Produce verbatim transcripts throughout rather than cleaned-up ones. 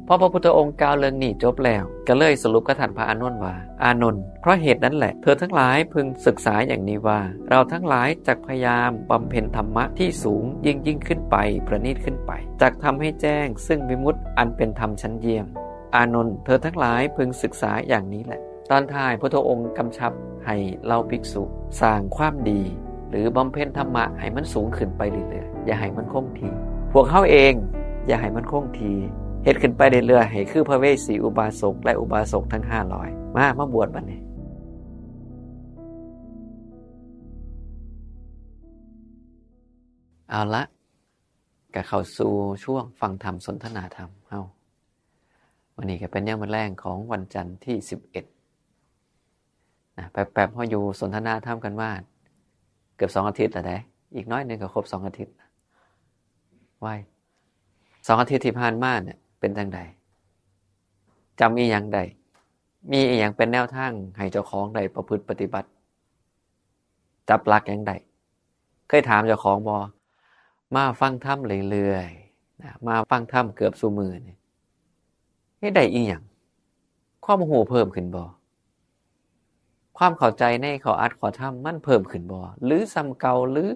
พอพระพุทธองค์กล่าวเรื่องนี้จบแล้ว ก็เลยสรุปกับท่านพระอานนท์ว่า อานนท์ เพราะเหตุนั้นแหละ เธอทั้งหลายพึงศึกษาอย่างนี้ว่า เราทั้งหลายจักพยายามบำเพ็ญธรรมะที่สูงยิ่งยิ่งขึ้นไป ประณีตขึ้นไป จักทำให้แจ้งซึ่งวิมุตติอันเป็นธรรมชั้นเยี่ยม อานนท์ เธอทั้งหลายพึงศึกษาอย่างนี้แหละ ตอนท้ายพุทธองค์กำชับให้เหล่าภิกษุสร้างความดี หรือบำเพ็ญธรรมะให้มันสูงขึ้นไปเรื่อยๆ อย่าให้มันคงที่ พวกเฮาเองอย่าให้มันคงที่ เฮ็ดขึ้นไปเรื่อยๆ ให้คือพระเวสสีอุบาสกและอุบาสกทั้งห้าร้อย มา มาบวชบัดนี้ เอาละ ก็เข้าสู่ช่วงฟังธรรมสนทนาธรรมเฮา วันนี้ก็เป็นยามมื้อแลงของวันจันทร์ที่สิบเอ็ดนะ แป๊บๆ เฮาอยู่สนทนาธรรมกันมาเกือบสองอาทิตย์แล้วเด้ อีกน้อยหนึ่งก็ครบสองอาทิตย์ ไว สองอาทิตย์ที่ผ่านมาเนี่ยเป็นจั่งใด จำอีหยังได้ มีอีหยังเป็นแนวทางให้เจ้าของได้ประพฤติปฏิบัติ จับหลักหยังได้ เคยถามเจ้าของบ่ มาฟังธรรมเรื่อยๆ นะ มาฟังธรรมเกือบซุมื้อนี่ เฮ็ดได้อีหยัง ความรู้เพิ่มขึ้นบ่ ความเข้าใจในข้ออัดข้อธรรมมันเพิ่มขึ้นบ่ หรือส่ำเก่า หรือ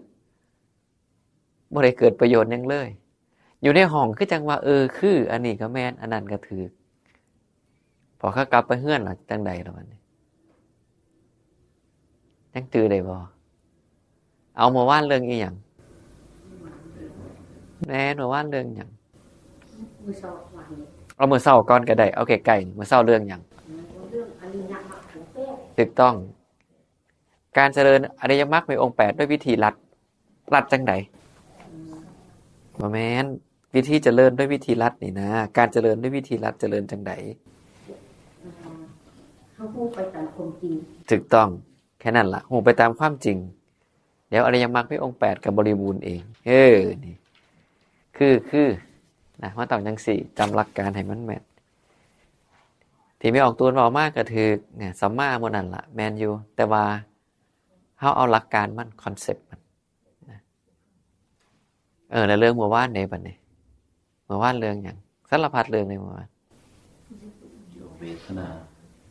บ่ได้เกิดประโยชน์หยังเลย อยู่ในห้องคือจั่งว่า เออ คือ อันนี้ก็แม่น อันนั้นก็ถืก พอเขากลับไปเฮือนล่ะ จั่งใดล่ะบัดนี้ ยังจื่อได้บ่ เอา เมื่อวานเรื่องอีหยัง แม่น เมื่อวานเรื่องหยัง มื้อเช้าวันนี้ เอามื้อเช้าก่อนก็ได้ เอาใกล้ๆ มื้อเช้าเรื่องหยัง เรื่องอริยมรรคของแปด ถูกต้อง การเจริญอริยมรรคมีองค์แปดด้วยวิธีลัด ลัดจั่งใด บ่แม่น วิธีเจริญด้วยวิธีลัดนี่นะ การเจริญด้วยวิธีลัดเจริญจั่งใด เฮารู้ไปตามความจริง ถูกต้อง แค่นั้นล่ะ รู้ไปตามความจริง เดี๋ยวอริยมรรคมีองค์แปดก็บริบูรณ์เอง เออ นี่ คือ คือ นะ มันต้องจั่งซี้ จำหลักการให้มันแม่น ที่แม่ออกตูนเว้ามาก็ถืก เนี่ย สัมมาหมู่นั่นล่ะ แม่นอยู่ แต่ว่าเฮาเอาหลักการมัน concept มัน นะ เออ แล้วเรื่องเมื่อวานเด้บัดนี้ เมื่อวานเรื่องหยัง สารพัดเรื่องเลยเมื่อวาน เวทนา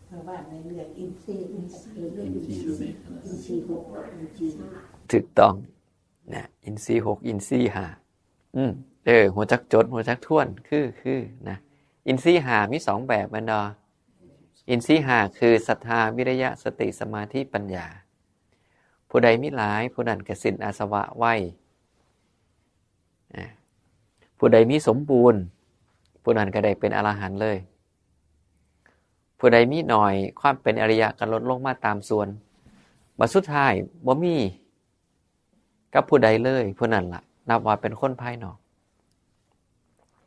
เมื่อวานในเรื่องอินทรีย์ อินทรีย์ อินทรีย์เวทนา อินทรีย์หก อินทรีย์ห้า ถูกต้อง นะ อินทรีย์หก อินทรีย์ห้า อืม เออ ฮู้จักจด ฮู้จักทวน คือ คือ นะ อินทรีย์ห้ามีสองแบบแม่นบ่ อินทรีย์ห้าคือศรัทธา วิริยะ สติ สมาธิ ปัญญา ผู้ใดมีหลาย ผู้นั้นก็สิ้นอาสวะไว อ่า ผู้ใดมีสมบูรณ์ ผู้นั้นก็ได้เป็นอรหันต์เลย ผู้ใดมีน้อย ความเป็นอริยะก็ลดลงมาตามส่วน บัดสุดท้ายบ่มีกับผู้ใดเลย ผู้นั้นล่ะ นับว่าเป็นคนภายนอก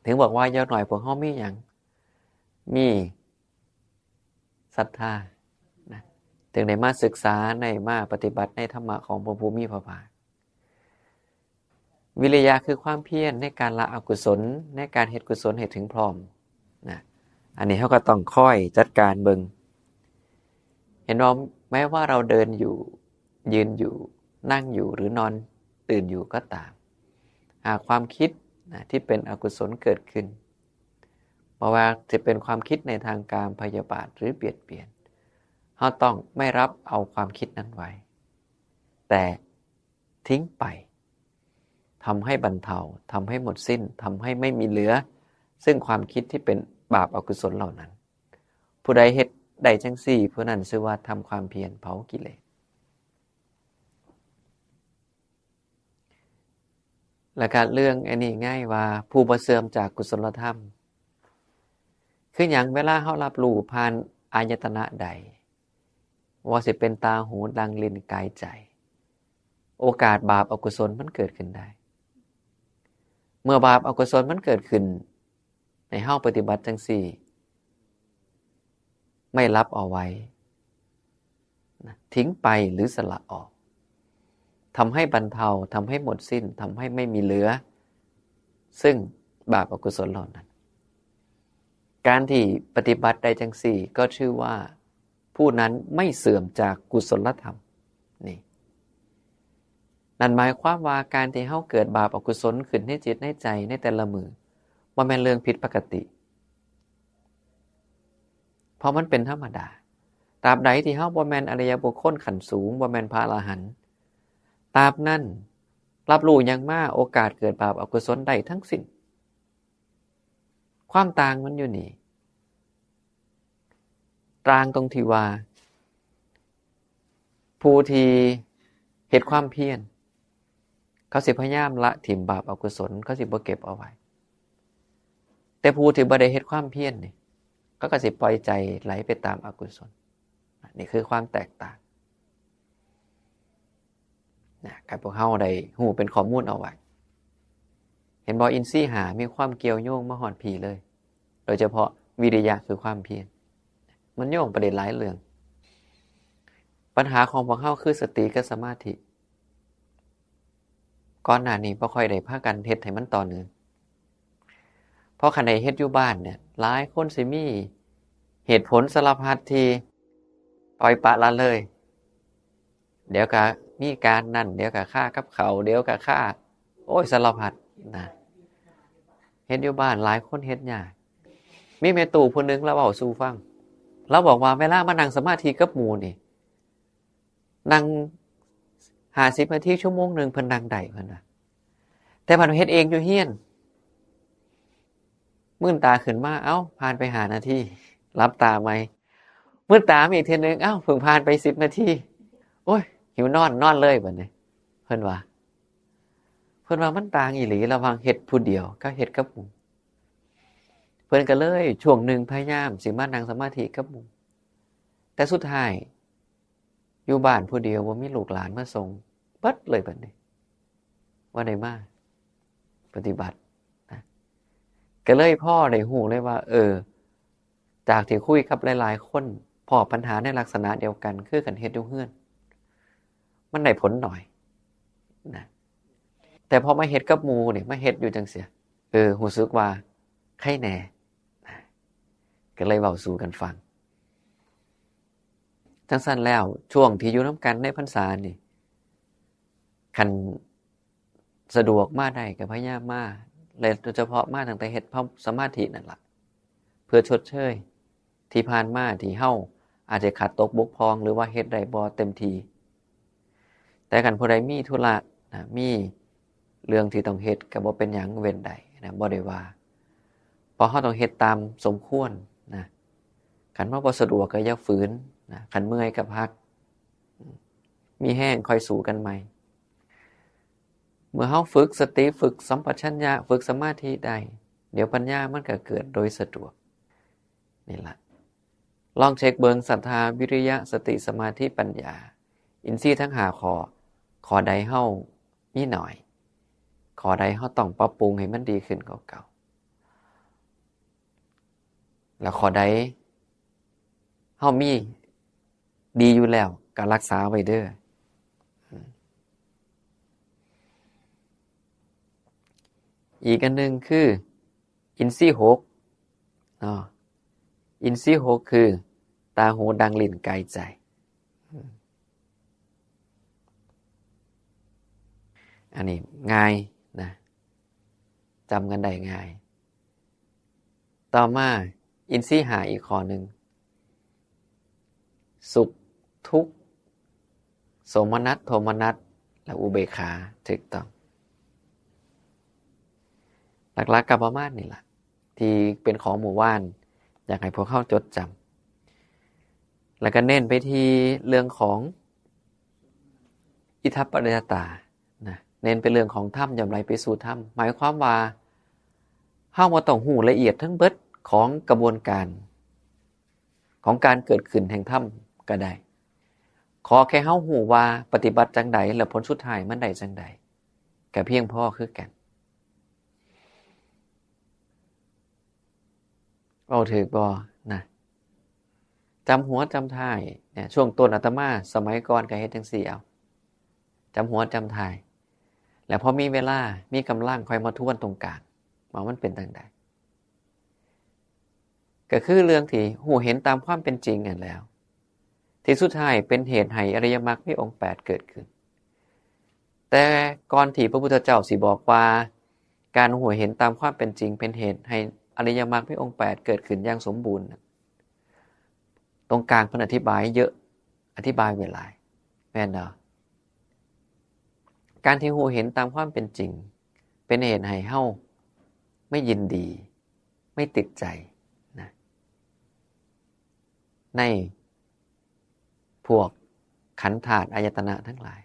ถึงบอกว่าอย่างน้อยพวกเฮามีหยัง มีศรัทธา นะ ถึงได้มาศึกษา ได้มาปฏิบัติในธรรมะของพระผู้มีพระภาค วิริยะคือความเพียรในการละอกุศล ในการเฮ็ดกุศลให้ถึงพร้อม นะ อันนี้เฮาก็ต้องคอยจัดการเบิ่ง เห็นบ่ แม้ว่าเราเดินอยู่ ยืนอยู่ นั่งอยู่ หรือนอนตื่นอยู่ก็ตาม หากความคิด นะ ที่เป็นอกุศลเกิดขึ้น บ่ว่าจะเป็นความคิดในทางกาม พยาบาท หรือเบียดเบียน เฮาต้องไม่รับเอาความคิดนั้นไว้ แต่ทิ้งไป ทำให้บรรเทา ทำให้หมดสิ้น ทำให้ไม่มีเหลือ ซึ่งความคิดที่เป็นบาปอกุศลเหล่านั้น ผู้ใดเฮ็ดได้จั่งซี้ ผู้นั้นชื่อว่าทำความเพียรเผากิเลส แล้วก็เรื่องอันนี้ง่ายว่า ผู้บ่เสื่อมจากกุศลธรรม คือหยัง เวลาเฮารับรู้ผ่านอายตนะใด ว่าสิเป็นตา หู ดัง ลิ้น กาย ใจ โอกาสบาปอกุศลมันเกิดขึ้นได้ เมื่อบาปอกุศลมันเกิดขึ้น ให้เฮาปฏิบัติจั่งซี้ ไม่รับเอาไว้ นะ ทิ้งไปหรือสละออก ทำให้บรรเทา ทำให้หมดสิ้น ทำให้ไม่มีเหลือ ซึ่งบาปอกุศลเหล่านั้น การที่ปฏิบัติได้จั่งซี้ ก็ชื่อว่าผู้นั้นไม่เสื่อมจากกุศลธรรม นี่ นั่นหมายความว่าการที่เฮาเกิดบาปอกุศลขึ้นในจิตในใจในแต่ละมื้อ บ่แม่นเรื่องผิดปกติ เพราะมันเป็นธรรมดา ตราบใดที่เฮาบ่แม่นอริยบุคคลขั้นสูง บ่แม่นพระอรหันต์ ตราบนั้น รับรู้หยังมา โอกาสเกิดบาปอกุศลได้ทั้งสิ้น ความต่างมันอยู่นี่ ต่างตรงที่ว่า ผู้ที่เฮ็ดความเพียร เขาสิพยายามละถิ่มบาปอกุศล เขาสิบ่เก็บเอาไว้ แต่ผู้ที่บ่ได้เฮ็ดความเพียรนี่ เขาก็สิปล่อยใจไหลไปตามอกุศล นี่คือความแตกต่าง นะ คันพวกเฮาได้ฮู้เป็นข้อมูลเอาไว้ เห็นบ่ อินทรีย์ห้ามีความเกี่ยวโยงมาฮอดพี้เลย โดยเฉพาะวิริยะคือความเพียร มันโยงไปได้หลายเรื่อง ปัญหาของพวกเฮาคือสติกับสมาธิ ก่อนหน้านี้บ่ค่อยได้พากันเฮ็ดให้มันต่อเนื่อง เพราะคันได้เฮ็ดอยู่บ้านเนี่ย หลายคนสิมีเหตุผลสารพัดที่ปล่อยปละละเลย เดี๋ยวก็มีการนั่น เดี๋ยวก็คากับข้าว เดี๋ยวก็คา โอ้ย สารพัดนะ เฮ็ดอยู่บ้านหลายคนเฮ็ดยาก มีแม่ตู้ผู้หนึ่งลาวเว้าสู่ฟัง ลาวบอกว่าเวลามานั่งสมาธิกับหมู่นี่ นั่งห้าสิบนาที ชั่วโมงหนึ่งเพิ่นนั่งได้เพิ่นว่า แต่เพิ่นเฮ็ดเองอยู่เฮือน มื่นตาขึ้นมา เอ้า ผ่านไปห้านาที หลับตาใหม่ มื่นตามาอีกเทื่อนึง เอ้า เพิ่งผ่านไปสิบนาที โอ้ย หิวนอน นอนเลยบัดนี้ เพิ่นว่า เพิ่นว่ามันต่างอีหลีระหว่างเฮ็ดผู้เดียวกับเฮ็ดกับหมู่ เพิ่นก็เลยช่วงหนึ่งพยายามสิมานั่งสมาธิกับหมู่ แต่สุดท้าย อยู่บ้านผู้เดียว บ่มีลูกหลานมาส่ง เบิดเลยบัดนี้ บ่ได้มาปฏิบัตินะ ก็เลยพอได้ฮู้เลยว่า เออ จากที่คุยกับหลายๆคน พ้อปัญหาในลักษณะเดียวกัน คือคันเฮ็ดอยู่เฮือน มันได้ผลหน่อยนะ แต่พอมาเฮ็ดกับหมู่นี่ มาเฮ็ดอยู่จั่งซี้ เออ รู้สึกว่าไคแหน่นะ ก็เลยเว้าสู่กันฟัง จั่งซั้นแล้ว ช่วงที่อยู่นำกันในพรรษานี่ คันสะดวกมาได้ก็พยายามมา และโดยเฉพาะมาตั้งแต่เฮ็ดสมาธินั่นล่ะ เพื่อชดเชยที่ผ่านมาที่เฮาอาจจะขาดตกบกพร่อง หรือว่าเฮ็ดได้บ่เต็มที่ แต่คันผู้ใดมีธุระนะ มีเรื่องที่ต้องเฮ็ด ก็บ่เป็นหยัง เว้นได้นะ บ่ได้ว่า เพราะเฮาต้องเฮ็ดตามสมควรนะ คันว่าบ่สะดวกก็อย่าฝืนนะ คันเมื่อยก็พัก มีแฮงค่อยสู้กันใหม่ เมื่อเฮาฝึกสติ ฝึกสัมปชัญญะ ฝึกสมาธิได้ เดี๋ยวปัญญามันก็เกิดโดยสะดวก นี่ล่ะ ลองเช็คเบิ่ง ศรัทธา วิริยะ สติ สมาธิ ปัญญา อินทรีย์ทั้งห้าข้อ ข้อใดเฮามีน้อย ข้อใดเฮาต้องปรับปรุงให้มันดีขึ้นกว่าเก่า แล้วข้อใดเฮามีดีอยู่แล้ว ก็รักษาไว้เด้อ อีกอันหนึ่งคือ อินทรีย์หกเนาะ อินทรีย์หกคือ ตา หู ดัง ลิ้น กาย ใจ อันนี้ง่ายนะ จำกันได้ง่าย ต่อมา อินทรีย์ห้าอีกข้อหนึ่ง สุข ทุกข์ โสมนัส โทมนัส และอุเบกขา ถูกต้อง หลักๆก็ประมาณนี้ล่ะ ที่เป็นของหมู่ว่าน อยากให้พวกเฮาจดจำ แล้วก็เน้นไปที่เรื่องของ อิทัปปัจจยตานะ เน้นไปเรื่องของธรรม ย่อมไหลไปสู่ธรรม หมายความว่า เฮาบ่ต้องฮู้ละเอียดทั้งเบิดของกระบวนการ ของการเกิดขึ้นแห่งธรรมก็ได้ ขอแค่เฮาฮู้ว่าปฏิบัติจั่งใด แล้วผลสุดท้ายมันได้จั่งใด ก็เพียงพอคือกัน เว้าถูกบ่นะ จำหัวจำท้ายเนี่ย ช่วงต้นอาตมาสมัยก่อนก็เฮ็ดจั่งซี้เอา จำหัวจำท้าย แล้วพอมีเวลา มีกำลังค่อยมาทวนตรงกลาง ว่ามันเป็นจั่งใด ก็คือเรื่องที่ฮู้เห็นตามความเป็นจริงนั่นแหล้ว ที่สุดท้ายเป็นเหตุให้อริยมรรคมีองค์แปดเกิดขึ้น แต่ก่อนที่พระพุทธเจ้าสิบอกว่า การฮู้เห็นตามความเป็นจริงเป็นเหตุให้อริยมรรคมีองค์แปดเกิดขึ้นอย่างสมบูรณ์น่ะ ตรงกลางเพิ่นอธิบายเยอะ อธิบายไว้หลาย แม่นบ่ การที่ฮู้เห็นตามความเป็นจริง เป็นเหตุให้เฮาไม่ยินดี ไม่ติดใจนะ ในพวกขันธ์ธาตุอายตนะทั้งหลาย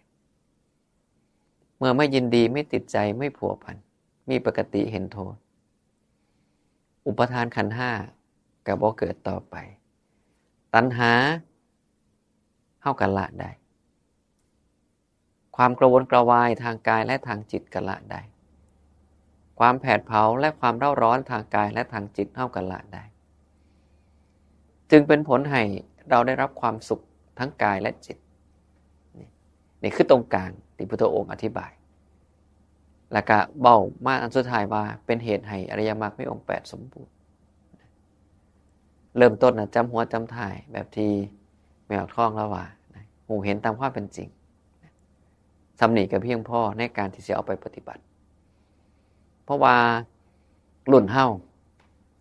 เมื่อไม่ยินดี ไม่ติดใจ ไม่ผัวพัน มีปกติเห็นโทษ อุปาทานขันธ์ห้าก็บ่เกิดต่อไป ตัณหาเฮาก็ละได้ ความกระวนกระวายทางกายและทางจิตก็ละได้ ความแผดเผาและความเร่าร้อนทางกายและทางจิตเฮาก็ละได้ จึงเป็นผลให้เราได้รับความสุขทั้งกายและจิต นี่ นี่คือตรงกลางที่พุทธองค์อธิบาย แล้วก็เว้ามาอันสุดท้ายว่าเป็นเหตุให้อริยมรรคมีองค์แปดสมบูรณ์ เริ่มต้นนะจำหัวจำท้ายแบบที่แม่ออกทองเล่าว่านะ ฮู้เห็นตามความเป็นจริง ส่ำนี้ก็เพียงพอในการที่จะเอาไปปฏิบัติ เพราะว่ารุ่นเฮา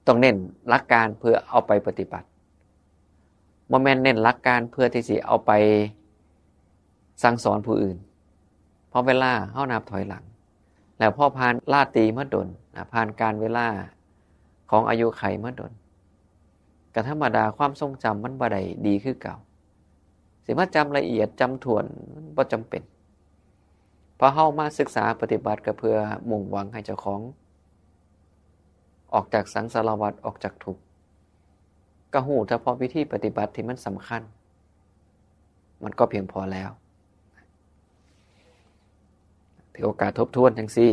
ต้องเน้นหลักการเพื่อเอาไปปฏิบัติ บ่แม่นเน้นหลักการเพื่อที่สิเอาไปสั่งสอนผู้อื่น เพราะเวลาเฮานับถอยหลัง แล้วพอผ่านราตรีมาดนนะ ผ่านกาลเวลาของอายุขัยมาดน ก็ธรรมดาความทรงจำมันบ่ได้ดีคือเก่า สิมาจำละเอียดจำถ้วนมันบ่จำเป็น เพราะเฮามาศึกษาปฏิบัติก็เพื่อมุ่งหวังให้เจ้าของ ออกจากสังสารวัฏ ออกจากทุกข์ ก็ฮู้เฉพาะวิธีปฏิบัติที่มันสำคัญ มันก็เพียงพอแล้ว ถือโอกาสทบทวนจั่งซี้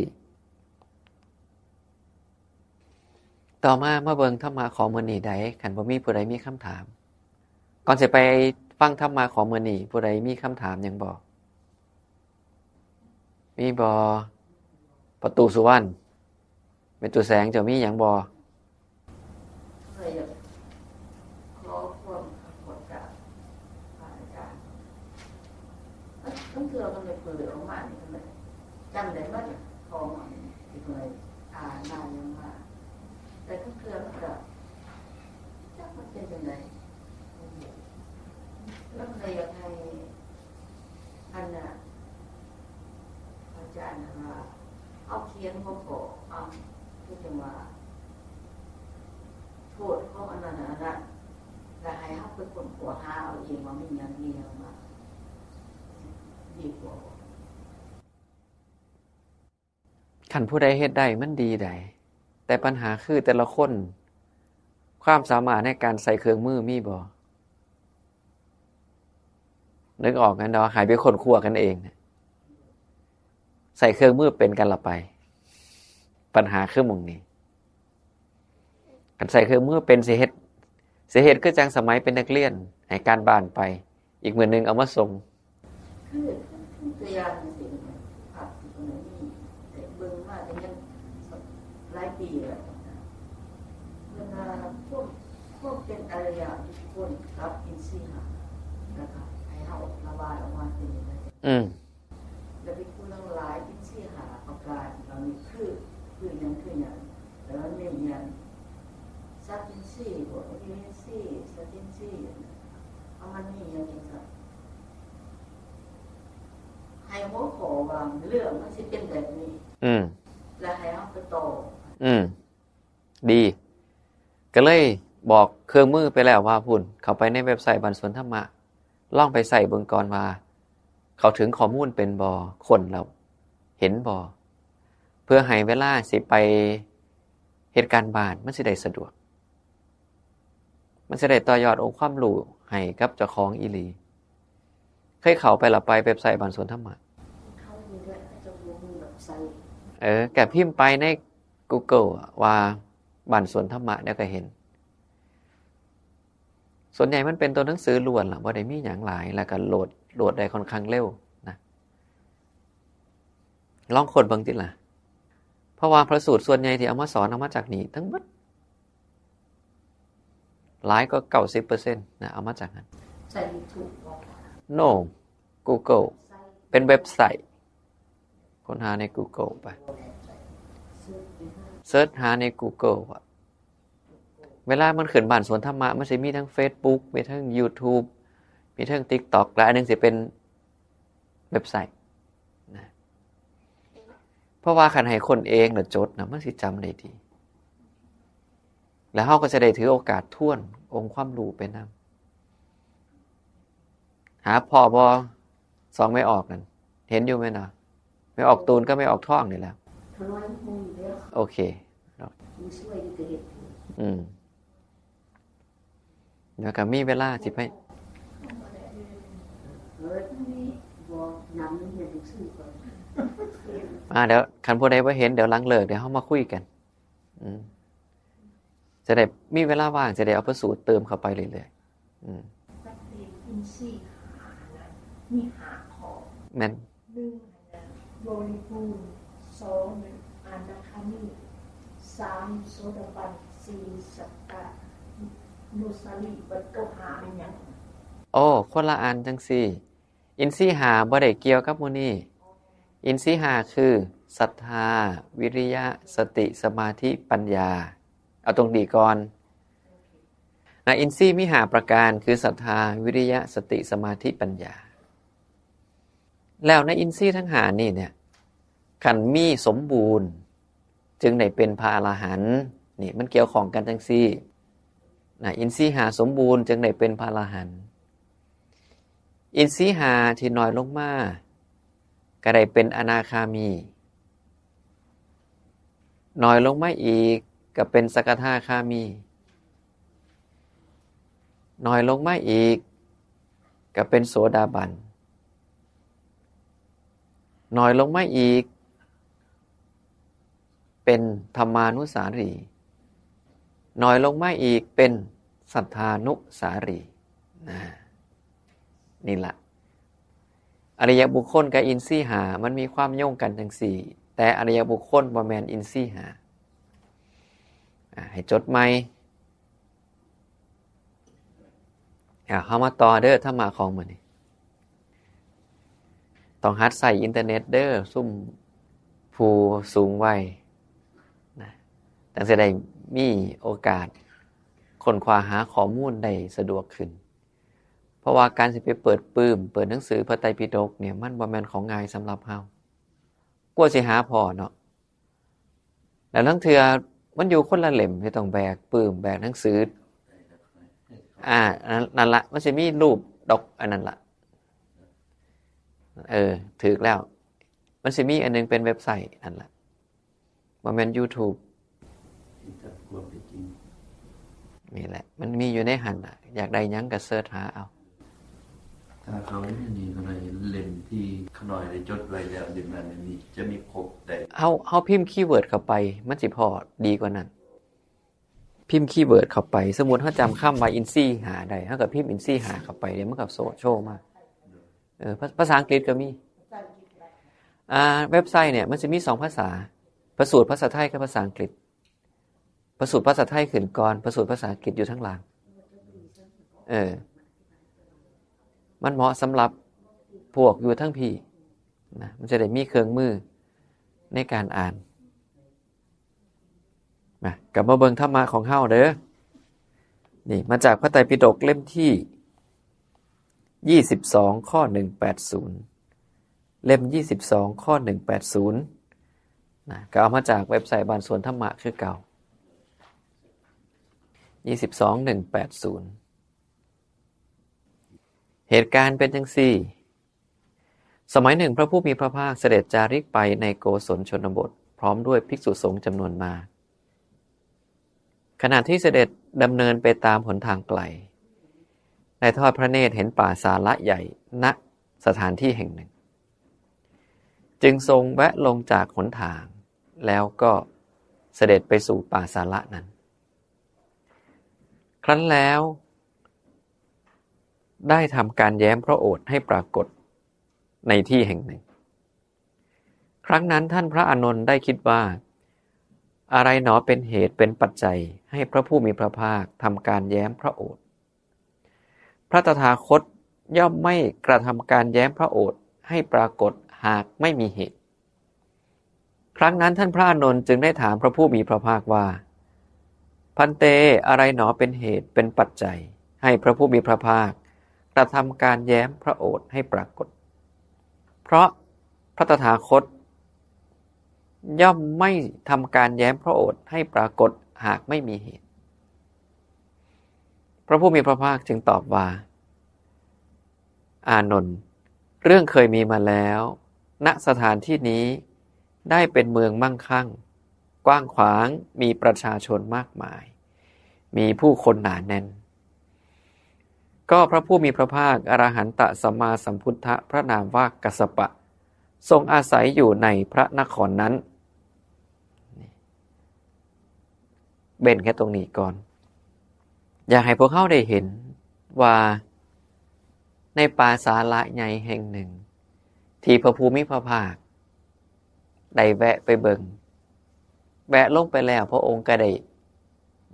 ต่อมามาเบิ่งธรรมะของมื้อนี้ได้ คันบ่มีผู้ใดมีคำถาม ก่อนสิไปฟังธรรมะของมื้อนี้ ผู้ใดมีคำถามหยังบ่ มีบ่ ประตูสุวรรณ แม่ตู้แสง เจ้ามีหยังบ่ ก็เลยอยากขอความขอโทษกับพระอาจารย์ บางเทื่อมันเลยเผลอออกมานี่ก็เลยจำได้หมดอะ ของอันที่เพิ่นอ่านมายังว่า แต่บางเทื่อมันก็จักมันเป็นจั่งใด แล้วก็เลยอยากให้ อันน่ะ อาจารย์น่ะว่า เอาเขียนหัวข้อ เอา คือจั่งว่า โทษของอันนั้นน่ะ อันนั้น แล้วให้เฮาไปค้นคว้าหาเอาเองว่ามีหยัง มีหยังมา ดีกว่าบ่ คันผู้ใดเฮ็ดได้มันดีใด แต่ปัญหาคือแต่ละคน ความสามารถในการใส่เครื่องมือมีบ่ นึกออกกันเนาะ ให้ไปค้นคว้ากันเอง ใส่เครื่องมือเป็นกันละไป ปัญหาคือหม่องนี้ คันใส่เครื่องมือเป็นสิเฮ็ด สิเฮ็ดคือจั่งสมัยเป็นนักเรียน ให้การบ้านไป อีกมื้อหนึ่งเอามาส่ง คือ คือตัวอย่างจั่งซี้ ภาพที่เพิ่นมี แต่เบิ่งมาแต่ยังหลายปีแล้วนะ เพิ่นว่าพวก พวกเป็นอริยบุคคลกับอินทรีย์ห้า แล้วก็ให้เฮาระบายออกมาเป็นจั่งใด อืม แล้วภิกขุทั้งหลาย อินทรีย์ห้าประการเหล่านี้คือ คือหยัง คือหยัง แล้วมันมีหยัง สัตทินทรีย์บ่ อินทรีย์ สัตทินทรีย์ เอามันมีหยังจั่งซั่น ให้หัวข้อว่าเรื่องมันสิเป็นแบบนี้ อืม และให้เฮาไปต่อ อืม ดี ก็เลยบอกเครื่องมือไปแล้วว่าพุ้น เข้าไปในเว็บไซต์บ้านสวนธรรมะ ลองไปใส่เบิ่งก่อนว่า เข้าถึงข้อมูลเป็นบ่ ค้นแล้วเห็นบ่ เพื่อให้เวลาสิไปเฮ็ดการบ้านมันสิได้สะดวก มันสิได้ต่อยอดองค์ความรู้ให้กับเจ้าของอีหลี เคยเข้าไปละไปเว็บไซต์บ้านสวนธรรมะ เขาอยู่ด้วย เขาจะรู้มีแบบไซต์ เออ ก็พิมพ์ไปใน Google อะ ว่าบ้านสวนธรรมะ เดี๋ยวก็เห็น ส่วนใหญ่มันเป็นตัวหนังสือล้วนล่ะ บ่ได้มีหยังหลาย แล้วก็โหลด โหลดได้ค่อนข้างเร็วนะ ลองค้นเบิ่งติล่ะ เพราะว่าพระสูตรส่วนใหญ่ที่เอามาสอนเอามาจากนี่ทั้งหมด หลายกว่าเก้าสิบเปอร์เซ็นต์นะ เอามาจากนั้น ใส่ YouTube บ่คะ No Google เป็นเว็บไซต์ ค้นหาใน Google ไป เสิร์ชหาใน Google อะ เวลามันขึ้นบ้านสวนธรรมะ มันสิมีทั้ง Facebook มีทั้ง YouTube มีทั้ง TikTok และอันหนึงสิเป็นเว็บไซต์นะ เพราะว่าคันให้คนเองน่ะจดนะ มันสิจำได้ดี แล้วเราก็จะได้ถือโอกาสทวนองค์ความรู้ไปนำ หาพ่อบ่ สองแม่ออกนั่น เห็นอยู่แม่นบ่ แม่ออกตูนกับแม่ออกทองนี่แหละ ทลายโฮมแล้ว โอเค ผู้ช่วยนี่ก็เห็นอยู่ อืม แล้วก็มีเวลาสิไป เออนี่บอกนำนี่เห็นลูกศิษย์ก่อน อ่า เดี๋ยวคันผู้ใดบ่เห็น เดี๋ยวหลังเลิกเดี๋ยวเรามาคุยกัน อืม จะได้มีเวลาว่าง จะได้เอาพระสูตรเติมเข้าไปเรื่อยๆ อืม นักเรียนอินทรีย์หานะมีหาข้อ แม่น หนึ่งนะบริบูรณ์ สองนะอนาคามี สามโสดาบัน สี่สัตตานุสาลี บัดเก้าหาเป็นหยัง โอ้ คนละอันจังซี่ อินทรีย์ห้าบ่ได้เกี่ยวกับหมู่นี้ อินทรีย์ห้าคือศรัทธา วิริยะ สติ สมาธิ ปัญญา เอาตรงนี้ก่อนนะ อินทรีย์มีห้าประการ คือศรัทธา วิริยะ สติ สมาธิ ปัญญา แล้วในอินทรีย์ทั้งห้านี่เนี่ย คันมีสมบูรณ์ จึงได้เป็นพระอรหันต์ นี่มันเกี่ยวข้องกันจังซี่นะ อินทรีย์ห้าสมบูรณ์จึงได้เป็นพระอรหันต์ อินทรีย์ห้าที่น้อยลงมา ก็ได้เป็นอนาคามี น้อยลงมาอีกก็เป็นสกทาคามี น้อยลงมาอีกก็เป็นโสดาบัน น้อยลงมาอีก เป็นธรรมานุสารี น้อยลงมาอีกเป็นสัทธานุสารีนะ นี่ละ อริยบุคคลกับอินทรีย์ห้ามันมีความโยงกันจังซี่ แต่อริยบุคคลบ่แม่นอินทรีย์ห้า อ่า ให้จดใหม่ อ่า เฮามาต่อเด้อ ธรรมะของมื้อนี้ ต้องหัดใช้อินเทอร์เน็ตเด้อ ซุมผู้สูงวัยนะ จั่งสิได้มีโอกาสค้นคว้าหาข้อมูลได้สะดวกขึ้น เพราะว่าการสิไปเปิดปื้ม เปิดหนังสือพระไตรปิฎกเนี่ย มันบ่แม่นของง่ายสำหรับเฮา กว่าสิหาพ้อเนาะ แล้วลางเทื่อมันอยู่คนละเล่มที่ต้องแบกปื้ม แบกหนังสือ อ่า นั่น นั่นละ มันสิมีรูปดอกอันนั้นละ เออ ถืกแล้ว มันสิมีอันหนึงเป็นเว็บไซต์นั่นละ บ่แม่น YouTube ที่จับความเป็นจริง นี่แหละ มันมีอยู่ในหั่นน่ะ อยากได้หยังก็เสิร์ชหาเอา ถ้าเขาไม่มีอะไรเล่มที่ขน้อยได้จดไว้แล้วเล่มนั้นเล่มนี้จะมีครบได้ เฮา เฮาพิมพ์คีย์เวิร์ดเข้าไป มันสิพ้อดีกว่านั้น พิมพ์คีย์เวิร์ดเข้าไป สมมุติเฮาจำคำว่าอินทรีย์ห้าได้ เฮาก็พิมพ์อินทรีย์ห้าเข้าไป เดี๋ยวมันก็โชว์ โชว์มา เออ ภา ภาษาอังกฤษก็มี อ่า เว็บไซต์เนี่ย มันสิมีสองภาษา พระสูตรภาษาไทยกับภาษาอังกฤษ พระสูตรภาษาไทยขึ้นก่อน พระสูตรภาษาอังกฤษอยู่ทางหลัง เออ มันเหมาะสำหรับพวกอยู่ทางพี้นะ มันจะได้มีเครื่องมือในการอ่าน นะ กลับมาเบิ่งธรรมะของเฮาเด้อ นี่ มาจากพระไตรปิฎกเล่มที่ยี่สิบสอง ข้อหนึ่งแปดศูนย์ เล่มยี่สิบสอง ข้อหนึ่งแปดศูนย์ นะ ก็เอามาจากเว็บไซต์บ้านสวนธรรมะคือเก่า ยี่สิบสอง หนึ่งแปดศูนย์ เหตุการณ์เป็นจังซี่ สมัยหนึ่งพระผู้มีพระภาคเสด็จจาริกไปในโกศลชนบท พร้อมด้วยภิกษุสงฆ์จำนวนมาก ขณะที่เสด็จดำเนินไปตามหนทางไกล ได้ทอดพระเนตรเห็นป่าสาละใหญ่ ณ สถานที่แห่งหนึ่ง จึงทรงแวะลงจากหนทาง แล้วก็เสด็จไปสู่ป่าสาละนั้น ครั้นแล้ว ได้ทำการแย้มพระโอษฐ์ให้ปรากฏในที่แห่งหนึ่ง ครั้งนั้นท่านพระอานนท์ได้คิดว่า อะไรหนอเป็นเหตุเป็นปัจจัยให้พระผู้มีพระภาคทำการแย้มพระโอษฐ์ พระตถาคตย่อมไม่กระทำการแย้มพระโอษฐ์ให้ปรากฏหากไม่มีเหตุ ครั้งนั้นท่านพระอานนท์จึงได้ถามพระผู้มีพระภาคว่า ภันเต อะไรหนอเป็นเหตุเป็นปัจจัย ให้พระผู้มีพระภาคกระทำการแย้มพระโอษฐ์ให้ปรากฏ เพราะพระตถาคต ย่อมไม่ทำการแย้มพระโอษฐ์ให้ปรากฏหากไม่มีเหตุ พระผู้มีพระภาคจึงตอบว่า อานนท์ เรื่องเคยมีมาแล้ว ณ สถานที่นี้ได้เป็นเมืองมั่งคั่ง กว้างขวาง มีประชาชนมากมาย มีผู้คนหนาแน่น ก็พระผู้มีพระภาคอรหันตสัมมาสัมพุทธะพระนามว่ากัสสปะ ทรงอาศัยอยู่ในพระนครนั้น เบ้นแค่ตรงนี้ก่อน อยากให้พวกเขาได้เห็นว่าในป่าสาละใหญ่แห่งหนึ่ง ที่พระผู้มีพระภาคได้แวะไปเบิ่ง แวะลงไปแล้วพระองค์ก็ได้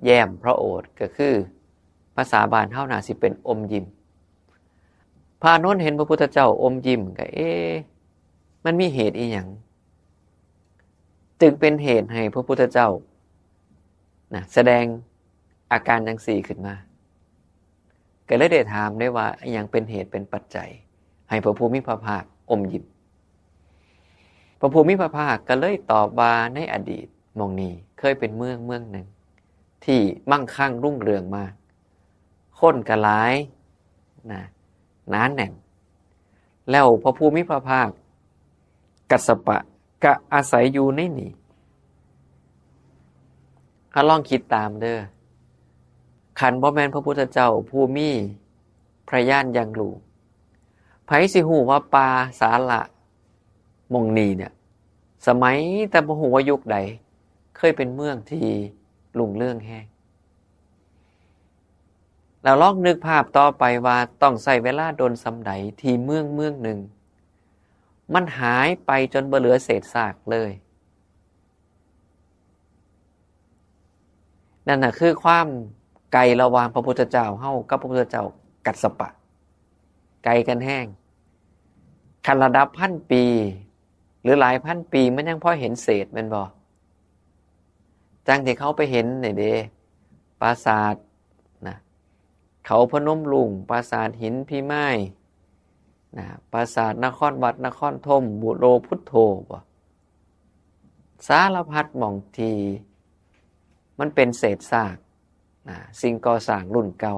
แย้มพระโอษฐ์ ก็คือภาษาบ้านเฮาน่าสิเป็นอมยิ้ม พระอานนท์เห็นพระพุทธเจ้าอมยิ้มก็เอ๊ะ มันมีเหตุอีหยัง จึงเป็นเหตุให้พระพุทธเจ้านะแสดงอาการจังสี่ขึ้นมา ก็เลยได้ถามได้ว่าอิหยังเป็นเหตุเป็นปัจจัย ให้พระผู้มีพระภาคอมยิ้ม พระผู้มีพระภาคก็เลยตอบว่าในอดีตหม่องนี้เคยเป็นเมืองเมืองหนึ่ง ที่มั่งคั่งรุ่งเรืองมาก คนก็หลายนะหนาแน่น แล้วพระผู้มีพระภาคกัสสปะก็อาศัยอยู่ในนี่ ถ้าลองคิดตามเด้อ คันบ่แม่นพระพุทธเจ้าผู้มีพระญาณอย่างรู้ ไผสิฮู้ว่าป่าสาละหม่องนี้เนี่ย สมัยแต่บ่ฮู้ว่ายุคใด เคยเป็นเมืองที่รุ่งเรืองแฮง แล้วลองนึกภาพต่อไปว่าต้องใช้เวลาโดนส่ำใดที่เมืองเมืองหนึ่ง มันหายไปจนบ่เหลือเศษซากเลย นั่นน่ะคือความไกลระหว่างพระพุทธเจ้าเฮากับพระพุทธเจ้ากัสสปะ ไกลกันแฮง คันระดับพันปี หรือหลายพันปีมันยังพอเห็นเศษแม่นบ่ จั่งที่เขาไปเห็นนี่เด้ ปราสาทนะ เขาพนมรุ้ง ปราสาทหินพิมายนะ ปราสาทนครวัดนครธม บุโรพุทโธบ่ สารพัดหม่องที่มันเป็นเศษซากนะ สิ่งก่อสร้างรุ่นเก่า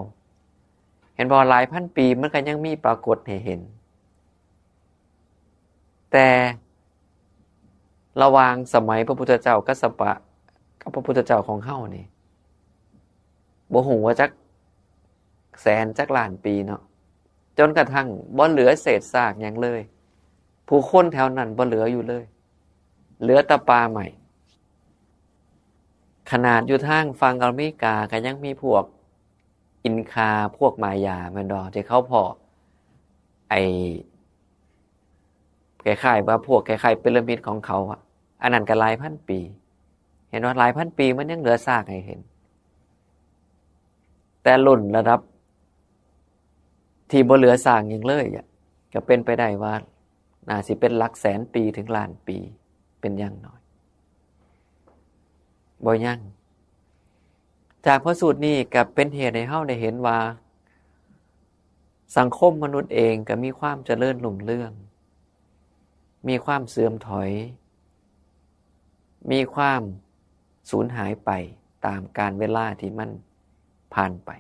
เห็นบ่ หลายพันปีมันก็ยังมีปรากฏให้เห็น แต่ระหว่างสมัยพระพุทธเจ้ากัสสปะกับพระพุทธเจ้าของเฮานี่ บ่ฮู้ว่าจักแสนจักล้านปีเนาะ จนกระทั่งบ่เหลือเศษซากหยังเลย ผู้คนแถวนั้นบ่เหลืออยู่เลย เหลือแต่ป่าไม้ ขนาดอยู่ทางฝั่งอเมริกาก็ยังมีพวกอินคา พวกมายาแม่นบ่ ที่เขาพ้อไอ้ คล้ายๆว่าพวกคล้ายๆพีระมิดของเขาอะ อันนั้นก็หลายพันปี เห็นว่าหลายพันปีมันยังเหลือซากให้เห็น แต่รุ่นระดับที่บ่เหลือซากหยังเลยอะ ก็เป็นไปได้ว่าน่าสิเป็นหลักแสนปีถึงล้านปีเป็นอย่างน้อย บ่ยัง จากพระสูตรนี้ก็เป็นเหตุให้เฮาได้เห็นว่า สังคมมนุษย์เองก็มีความเจริญรุ่งเรือง มีความเสื่อมถอย มีความสูญหายไปตามกาลเวลาที่มันผ่านไป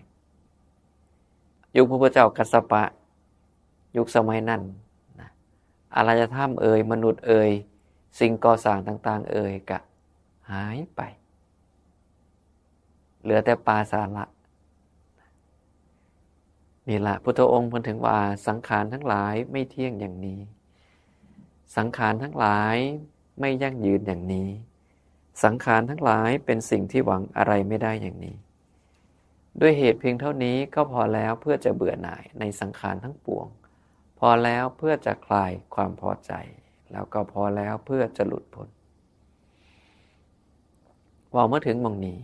ยุคพระพุทธเจ้ากัสสปะ ยุคสมัยนั้นนะ อารยธรรมเอ่ย มนุษย์เอ่ย สิ่งก่อสร้างต่างๆ เอ่ย ก็หายไป เหลือแต่ป่าสาละ นี่ละพุทธองค์เพิ่นถึงว่า สังขารทั้งหลายไม่เที่ยงอย่างนี้ สังขารทั้งหลายไม่ยั่งยืนอย่างนี้ สังขารทั้งหลายเป็นสิ่งที่หวังอะไรไม่ได้อย่างนี้ ด้วยเหตุเพียงเท่านี้ก็พอแล้วเพื่อจะเบื่อหน่ายในสังขารทั้งปวง พอแล้วเพื่อจะคลายความพอใจ แล้วก็พอแล้วเพื่อจะหลุดพ้น เว้ามาถึงหม่องนี้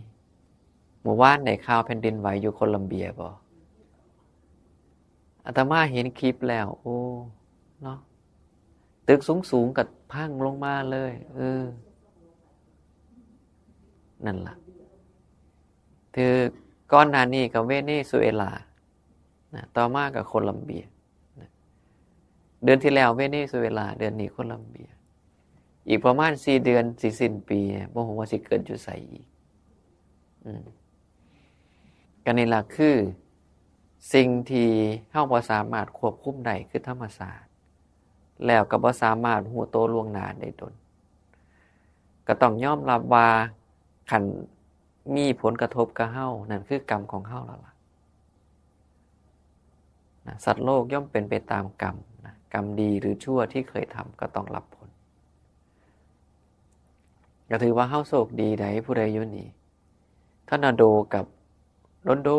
เมื่อวานได้ข่าวแผ่นดินไหวอยู่โคลัมเบียบ่ อาตมาเห็นคลิปแล้ว โอ้ เนาะ ตึกสูงๆ ก็พังลงมาเลย เออ นั่นล่ะ คือก่อนหน้านี้ก็เวเนซุเอลานะ ต่อมาก็โคลัมเบียนะ เดือนที่แล้วเวเนซุเอลา เดือนนี้โคลัมเบีย อีกประมาณสี่เดือนสิสิ้นปีเนี่ย บ่ฮู้ว่าสิเกิดอยู่ไสอีก อืม ก็นี่ล่ะคือสิ่งที่เฮาบ่สามารถควบคุมได้คือธรรมชาติ แล้วก็บ่สามารถฮู้โตล่วงหน้าได้ดน ก็ต้องยอมรับว่าคันมีผลกระทบกับเฮา นั่นคือกรรมของเฮาแล้วล่ะนะ สัตว์โลกย่อมเป็นไปตามกรรมนะ กรรมดีหรือชั่วที่เคยทำก็ต้องรับผล ก็ถือว่าเฮาโชคดีใดผู้ใดอยู่นี่ ทอร์นาโดกับโด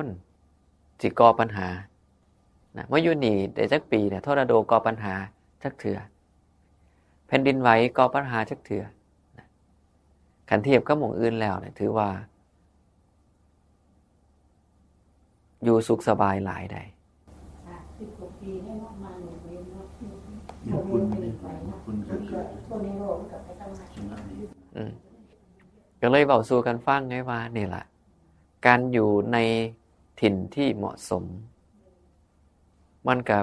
นๆ สิก่อปัญหานะมาอยู่นี่ได้จักปีเนี่ย ทอร์นาโดก่อปัญหาจักเทื่อ แผ่นดินไหวก่อปัญหาจักเทื่อนะ คันเทียบกับหม่องอื่นแล้วเนี่ย ถือว่า อยู่สุขสบายหลายได้ สิบกว่าปีได้ว่ามาหนึ่งเดือนเนาะ มีคุณนี่คุณก็เกิด คนในโลกกับไปทำงาน ชนะนี่ อืม ก็เลยเว้าสู่กันฟังไงว่านี่ล่ะ การอยู่ในถิ่นที่เหมาะสม มันก็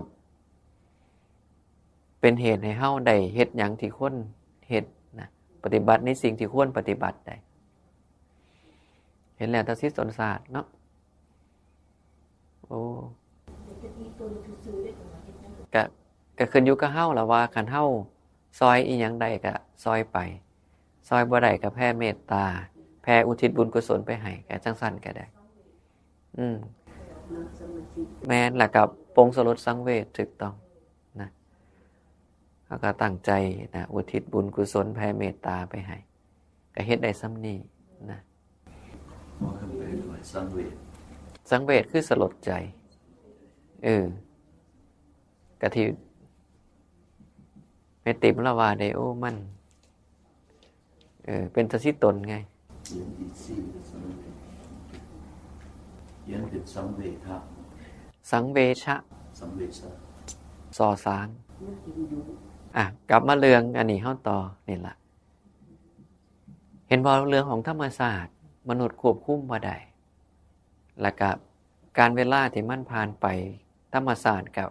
เป็นเหตุให้เฮาได้เฮ็ดหยังที่ควรเฮ็ดนะ ปฏิบัติในสิ่งที่ควรปฏิบัติได้ เห็นแล้วแต่สิตนศาสตร์เนาะ โอ้ ก็ ก็ขึ้นอยู่กับเฮาล่ะว่าคันเฮาซอยอีหยังได้ก็ซอยไป ซอยบ่ได้ก็แผ่เมตตา แผ่อุทิศบุญกุศลไปให้ ก็จั่งซั่นก็ได้ อืม แม่น แล้วก็ปลงสลดสังเวชถูกต้องนะ เฮาก็ตั้งใจนะ อุทิศบุญกุศลแผ่เมตตาไปให้ ก็เฮ็ดได้ส่ำนี้นะ ว่ากันไปหน่อยสังเวช สังเวชคือสลดใจ เออ กะที่แม่ติ๋มละว่าได้ โอ้ มัน เออ เป็นตาสิตนไง เขียนอีกสี่สังเวชเขียนเป็นสังเวชะ สังเวชะ สังเวชะ ซอสาง อ่ะ กลับมาเรื่องอันนี้เฮาต่อนี่ล่ะ เห็นบ่เรื่องของธรรมชาติ มนุษย์ควบคุมบ่ได้ แล้วก็การเวลาที่มันผ่านไป ธรรมชาติก็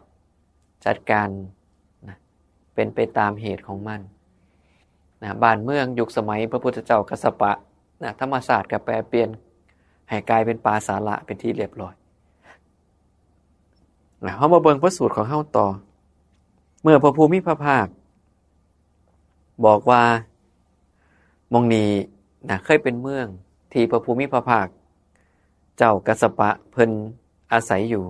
จัดการนะ เป็นไปตามเหตุของมันนะ บ้านเมืองยุคสมัยพระพุทธเจ้ากัสสปะนะ ธรรมชาติก็แปรเปลี่ยนให้กลายเป็นป่าสาละเป็นที่เรียบร้อยนะ เฮามาเบิ่งพระสูตรของเฮาต่อ เมื่อพระผู้มีพระภาค บอกว่าหม่องนี้นะ เคยเป็นเมืองที่พระผู้มีพระภาค เจ้ากัสสปะเพิ่นอาศัยอยู่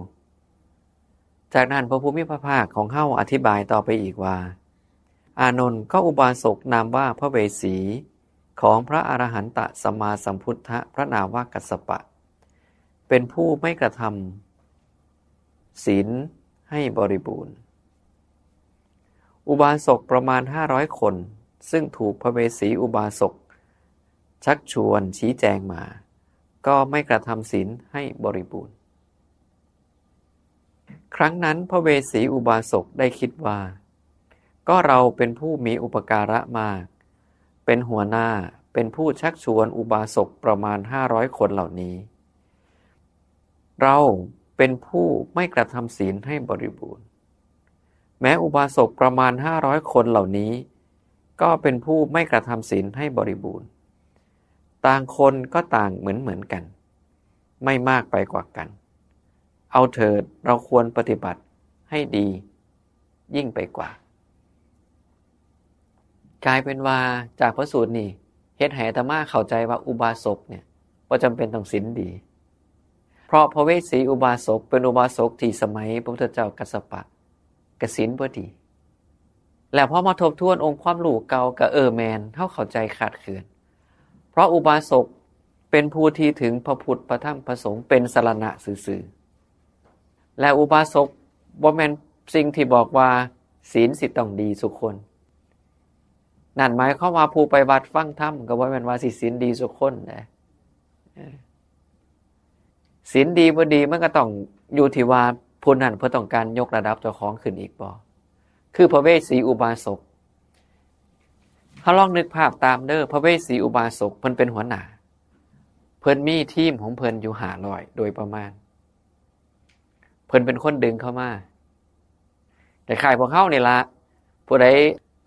จากนั้นพระผู้มีพระภาคของเฮาอธิบายต่อไปอีกว่า อานนท์ ก็อุบาสกนามว่าพระเวสสีของพระอรหันตสัมมาสัมพุทธะ พระนามว่ากัสสปะ เป็นผู้ไม่กระทำศีลให้บริบูรณ์ อุบาสกประมาณห้าร้อยคน ซึ่งถูกพระเวสสีอุบาสกชักชวนชี้แจงมา ก็ไม่กระทำศีลให้บริบูรณ์ ครั้งนั้นพระเวสสีอุบาสกได้คิดว่า ก็เราเป็นผู้มีอุปการะมาก เป็นหัวหน้า เป็นผู้ชักชวนอุบาสกประมาณห้าร้อยคนเหล่านี้ เราเป็นผู้ไม่กระทำศีลให้บริบูรณ์ แม้อุบาสกประมาณห้าร้อยคนเหล่านี้ ก็เป็นผู้ไม่กระทำศีลให้บริบูรณ์ ต่างคนก็ต่างเหมือนเหมือนกัน ไม่มากไปกว่ากัน เอาเถิด เราควรปฏิบัติให้ดียิ่งไปกว่า กลายเป็นว่าจากพระสูตรนี่ เฮ็ดให้อาตมาเข้าใจว่าอุบาสกเนี่ย บ่จำเป็นต้องศีลดี เพราะพระเวสสีอุบาสกเป็นอุบาสกที่สมัยพระพุทธเจ้ากัสสปะ กะศีลบ่ดี แล้วพอมาทบทวนองค์ความรู้เก่าก็ เออ แม่น เฮาเข้าใจคลาดเคลื่อน เพราะอุบาสกเป็นผู้ที่ถึงพระพุทธ พระธรรม พระสงฆ์ เป็นสรณะซื่อๆ และอุบาสกบ่แม่นสิ่งที่บอกว่าศีลสิต้องดีซุคน นั่นหมายความว่าผู้ไปวัดฟังธรรมก็บ่แม่นว่าสิศีลดีซุคนเด้ เออ ศีลดีบ่ดีมันก็ต้องอยู่ที่ว่าผู้นั้นเพิ่นต้องการยกระดับเจ้าของขึ้นอีกบ่ คือพระเวสสีอุบาสก เฮาลองนึกภาพตามเด้อ พระเวสสีอุบาสกเพิ่นเป็นหัวหน้า เพิ่นมีทีมของเพิ่นอยู่ห้าร้อยโดยประมาณ เพิ่นเป็นคนดึงเข้ามา คล้ายๆพวกเฮานี่ละ ผู้ใด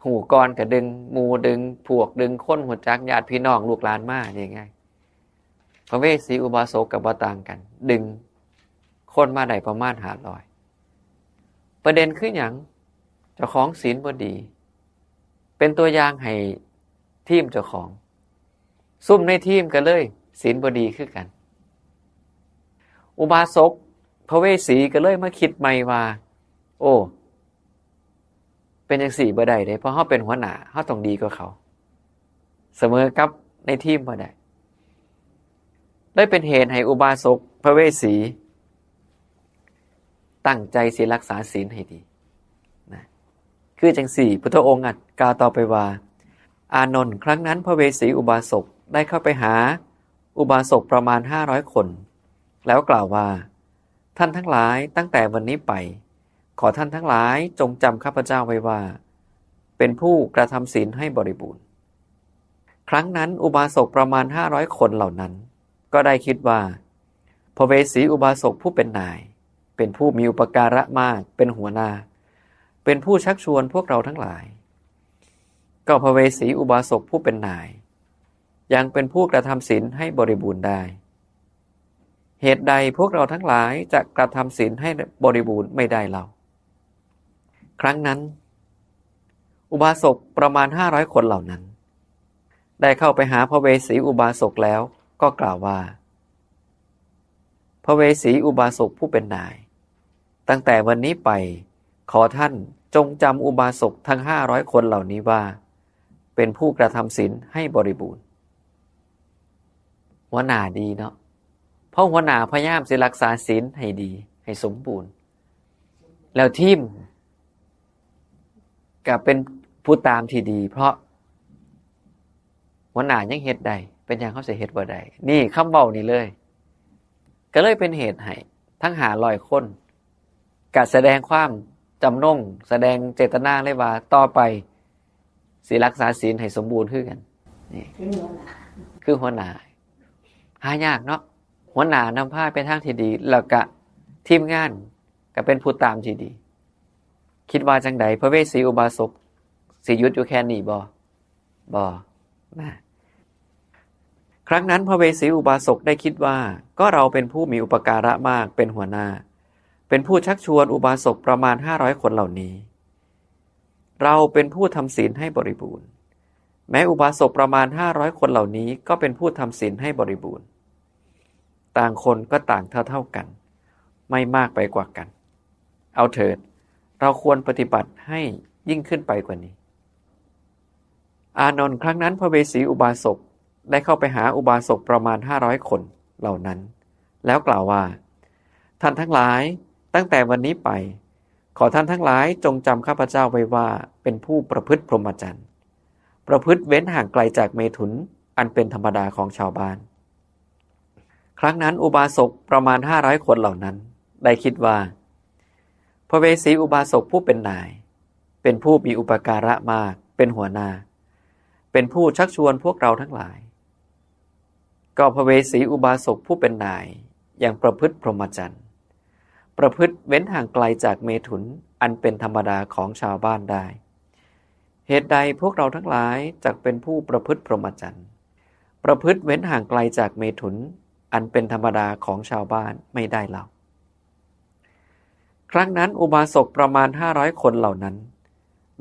ฮู้ก่อนก็ดึงหมู่ ดึงพวก ดึงคนฮู้จัก ญาติพี่น้องลูกหลานมา นี่ไง พระเวสสีอุบาสกก็บ่ต่างกัน ดึงคนมาได้ประมาณห้าร้อย ประเด็นคือหยัง เจ้าของศีลบ่ดี เป็นตัวอย่างให้ทีมเจ้าของ ซุมในทีมก็เลยศีลบ่ดีคือกัน อุบาสกพระเวสสีก็เลยมาคิดใหม่ว่า โอ้ เป็นจังซี่บ่ได้เด้ เพราะเฮาเป็นหัวหน้า เฮาต้องดีกว่าเขา เสมอกับในทีมบ่ได้ เลยเป็นเหตุให้อุบาสกพระเวสสี ตั้งใจสิรักษาศีลให้ดีนะ คือจังซี่ พุทธองค์กล่าวต่อไปว่า อานนท์ ครั้งนั้นพระเวสสีอุบาสกได้เข้าไปหาอุบาสกประมาณห้าร้อยคน แล้วกล่าวว่า ท่านทั้งหลาย ตั้งแต่วันนี้ไป ขอท่านทั้งหลายจงจำข้าพเจ้าไว้ว่า เป็นผู้กระทำศีลให้บริบูรณ์ ครั้งนั้นอุบาสกประมาณห้าร้อยคนเหล่านั้น ก็ได้คิดว่า พระเวสสีอุบาสกผู้เป็นนาย เป็นผู้มีอุปการะมาก เป็นหัวหน้า เป็นผู้ชักชวนพวกเราทั้งหลาย ก็พระเวสสีอุบาสกผู้เป็นนาย ยังเป็นผู้กระทำศีลให้บริบูรณ์ได้ เหตุใดพวกเราทั้งหลายจะกระทำศีลให้บริบูรณ์ไม่ได้เล่า ครั้งนั้น อุบาสกประมาณห้าร้อยคนเหล่านั้น ได้เข้าไปหาพระเวสสีอุบาสกแล้วก็กล่าวว่า พระเวสสีอุบาสกผู้เป็นนาย ตั้งแต่วันนี้ไป ขอท่านจงจำอุบาสกทั้งห้าร้อยคนเหล่านี้ว่า เป็นผู้กระทำศีลให้บริบูรณ์ หัวหน้าดีเนาะ เพราะหัวหน้าพยายามสิรักษาศีลให้ดี ให้สมบูรณ์ แล้วทีมก็เป็นผู้ตามที่ดี เพราะหัวหน้ายังเฮ็ดได้ เป็นหยังเฮาสิเฮ็ดบ่ได้ นี่คำเว้านี่เลย ก็เลยเป็นเหตุให้ทั้งห้าร้อยคน ก็แสดงความจำนง แสดงเจตนาเลยว่าต่อไปสิรักษาศีลให้สมบูรณ์คือกัน นี่ เป็นหัวหน้า คือหัวหน้า หายากเนาะ หัวหน้านำพาไปทางที่ดี แล้วก็ทีมงานก็เป็นผู้ตามที่ดี คิดว่าจังใด พระเวสสีอุบาสกสิหยุดอยู่แค่นี้บ่ บ่นะ ครั้งนั้นพระเวสสีอุบาสกได้คิดว่า ก็เราเป็นผู้มีอุปการะมาก เป็นหัวหน้า เป็นผู้ชักชวนอุบาสกประมาณห้าร้อยคนเหล่านี้ เราเป็นผู้ทำศีลให้บริบูรณ์ แม้อุบาสกประมาณห้าร้อยคนเหล่านี้ก็เป็นผู้ทำศีลให้บริบูรณ์ ต่างคนก็ต่างเท่าๆกัน ไม่มากไปกว่ากัน เอาเถิด เราควรปฏิบัติให้ยิ่งขึ้นไปกว่านี้ อานนท์ ครั้งนั้นพระเวสสีอุบาสกได้เข้าไปหาอุบาสกประมาณห้าร้อยคนเหล่านั้น แล้วกล่าวว่า ท่านทั้งหลาย ตั้งแต่วันนี้ไป ขอท่านทั้งหลายจงจำข้าพเจ้าไว้ว่าเป็นผู้ประพฤติพรหมจรรย์ ประพฤติเว้นห่างไกลจากเมถุนอันเป็นธรรมดาของชาวบ้าน ครั้งนั้นอุบาสกประมาณห้าร้อยคนเหล่านั้น ได้คิดว่า พระเวสสีอุบาสกผู้เป็นนาย เป็นผู้มีอุปการะมาก เป็นหัวหน้า เป็นผู้ชักชวนพวกเราทั้งหลาย ก็พระเวสสีอุบาสกผู้เป็นนาย ยังประพฤติพรหมจรรย์ ประพฤติเว้นห่างไกลจากเมถุนอันเป็นธรรมดาของชาวบ้านได้ เหตุใดพวกเราทั้งหลายจักเป็นผู้ประพฤติพรหมจรรย์ ประพฤติเว้นห่างไกลจากเมถุนอันเป็นธรรมดาของชาวบ้านไม่ได้เล่า ครั้งนั้นอุบาสกประมาณห้าร้อยคนเหล่านั้น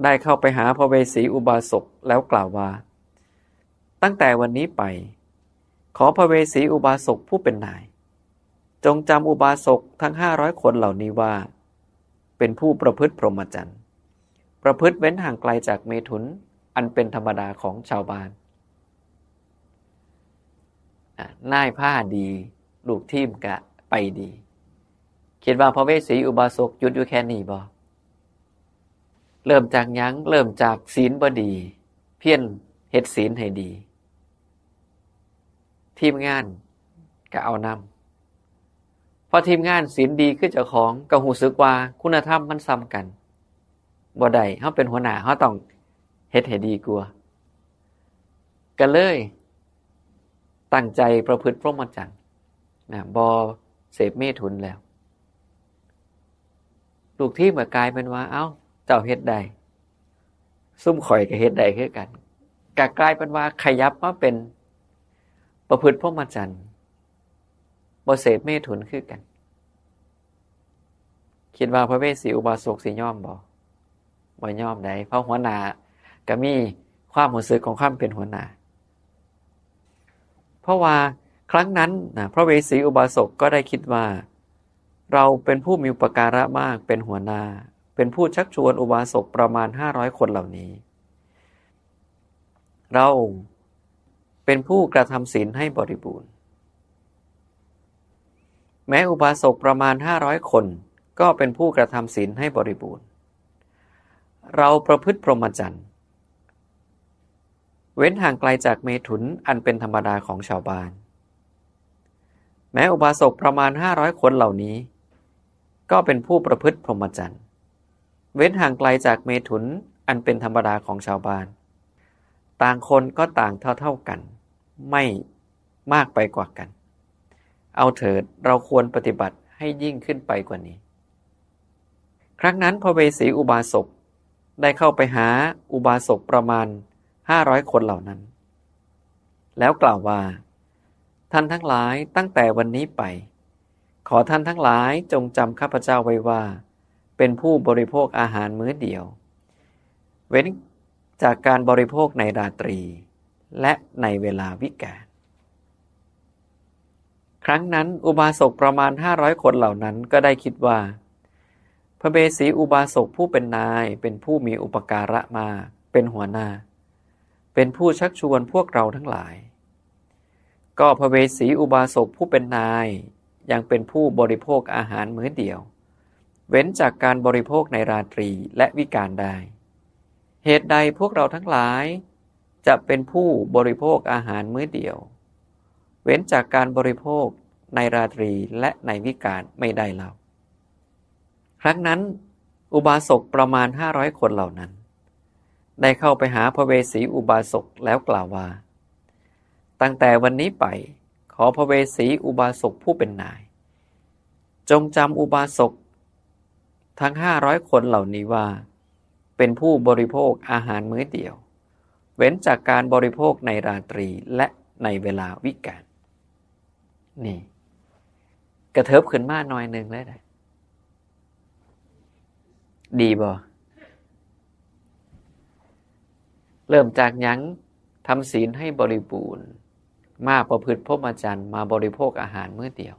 ได้เข้าไปหาพระเวสสีอุบาสกแล้วกล่าวว่า ตั้งแต่วันนี้ไป ขอพระเวสสีอุบาสกผู้เป็นนาย จงจำอุบาสกทั้งห้าร้อยคนเหล่านี้ว่า เป็นผู้ประพฤติพรหมจรรย์ ประพฤติเว้นห่างไกลจากเมถุนอันเป็นธรรมดาของชาวบ้าน อ่ะ นายพาดี ลูกทีมก็ไปดี คิดว่าพระเวสสีอุบาสกหยุดอยู่แค่นี้บ่ เริ่มจากหยัง เริ่มจากศีลบ่ดี เพียรเฮ็ดศีลให้ดี ทีมงานก็เอานำ พอทีมงานศีลดีคือเจ้าของ ก็รู้สึกว่าคุณธรรมมันส่ำกัน บ่ได้ เฮาเป็นหัวหน้า เฮาต้องเฮ็ดให้ดีกว่า ก็เลย ตั้งใจประพฤติพรหมจรรย์นะ บ่เสพเมถุนแล้ว ลูกทีมก็กลายเป็นว่า เอ้า เจ้าเฮ็ดได้ ซุมข่อยก็เฮ็ดได้คือกัน ก็กลายเป็นว่าขยับมาเป็นประพฤติพรหมจรรย์ บ่เสพเมถุนคือกัน คิดว่าพระเวสสีอุบาสกสิยอมบ่ บ่ยอมได๋ เพราะหัวหน้าก็มีความรู้สึกของความเป็นหัวหน้า เพราะว่าครั้งนั้นนะ พระเวสสีอุบาสกก็ได้คิดว่า เราเป็นผู้มีอุปการะมาก เป็นหัวหน้า เป็นผู้ชักชวนอุบาสกประมาณห้าร้อยคนเหล่านี้ เราเป็นผู้กระทำศีลให้บริบูรณ์ แม้อุบาสกประมาณห้าร้อยคน ก็เป็นผู้กระทำศีลให้บริบูรณ์ เราประพฤติพรหมจรรย์ เว้นห่างไกลจากเมถุนอันเป็นธรรมดาของชาวบ้าน แม้อุบาสกประมาณห้าร้อยคนเหล่านี้ ก็เป็นผู้ประพฤติพรหมจรรย์ เว้นห่างไกลจากเมถุนอันเป็นธรรมดาของชาวบ้าน ต่างคนก็ต่างเท่าๆกัน ไม่มากไปกว่ากัน เอาเถิด เราควรปฏิบัติให้ยิ่งขึ้นไปกว่านี้ ครั้งนั้นพระเวสสีอุบาสกได้เข้าไปหาอุบาสกประมาณห้าร้อยคนเหล่านั้น แล้วกล่าวว่า ท่านทั้งหลาย ตั้งแต่วันนี้ไป ขอท่านทั้งหลายจงจำข้าพเจ้าไว้ว่า เป็นผู้บริโภคอาหารมื้อเดียว เว้นจากการบริโภคในราตรี และในเวลาวิกาล ครั้งนั้นอุบาสกประมาณห้าร้อยคนเหล่านั้นก็ได้คิดว่า พระเวสสีอุบาสกผู้เป็นนาย เป็นผู้มีอุปการะมาก เป็นหัวหน้า เป็นผู้ชักชวนพวกเราทั้งหลาย ก็พระเวสสีอุบาสกผู้เป็นนาย ยังเป็นผู้บริโภคอาหารมื้อเดียว เว้นจากการบริโภคในราตรีและวิกาลได้ เหตุใดพวกเราทั้งหลายจะเป็นผู้บริโภคอาหารมื้อเดียว เว้นจากการบริโภคในราตรีและในวิกาลไม่ได้เล่า ครั้งนั้นอุบาสกประมาณห้าร้อยคนเหล่านั้น ได้เข้าไปหาพระเวสสีอุบาสกแล้วกล่าวว่า ตั้งแต่วันนี้ไป ขอพระเวสสีอุบาสกผู้เป็นนาย จงจำอุบาสกทั้งห้าร้อยคนเหล่านี้ว่า เป็นผู้บริโภคอาหารมื้อเดียว เว้นจากการบริโภคในราตรีและในเวลาวิกาล นี่ กระเถิบขึ้นมาหน่อยหนึ่งเลยนะ ดีบ่ เริ่มจากหยัง ทำศีลให้บริบูรณ์ มาประพฤติพรหมจรรย์ มาบริโภคอาหารมื้อเดียว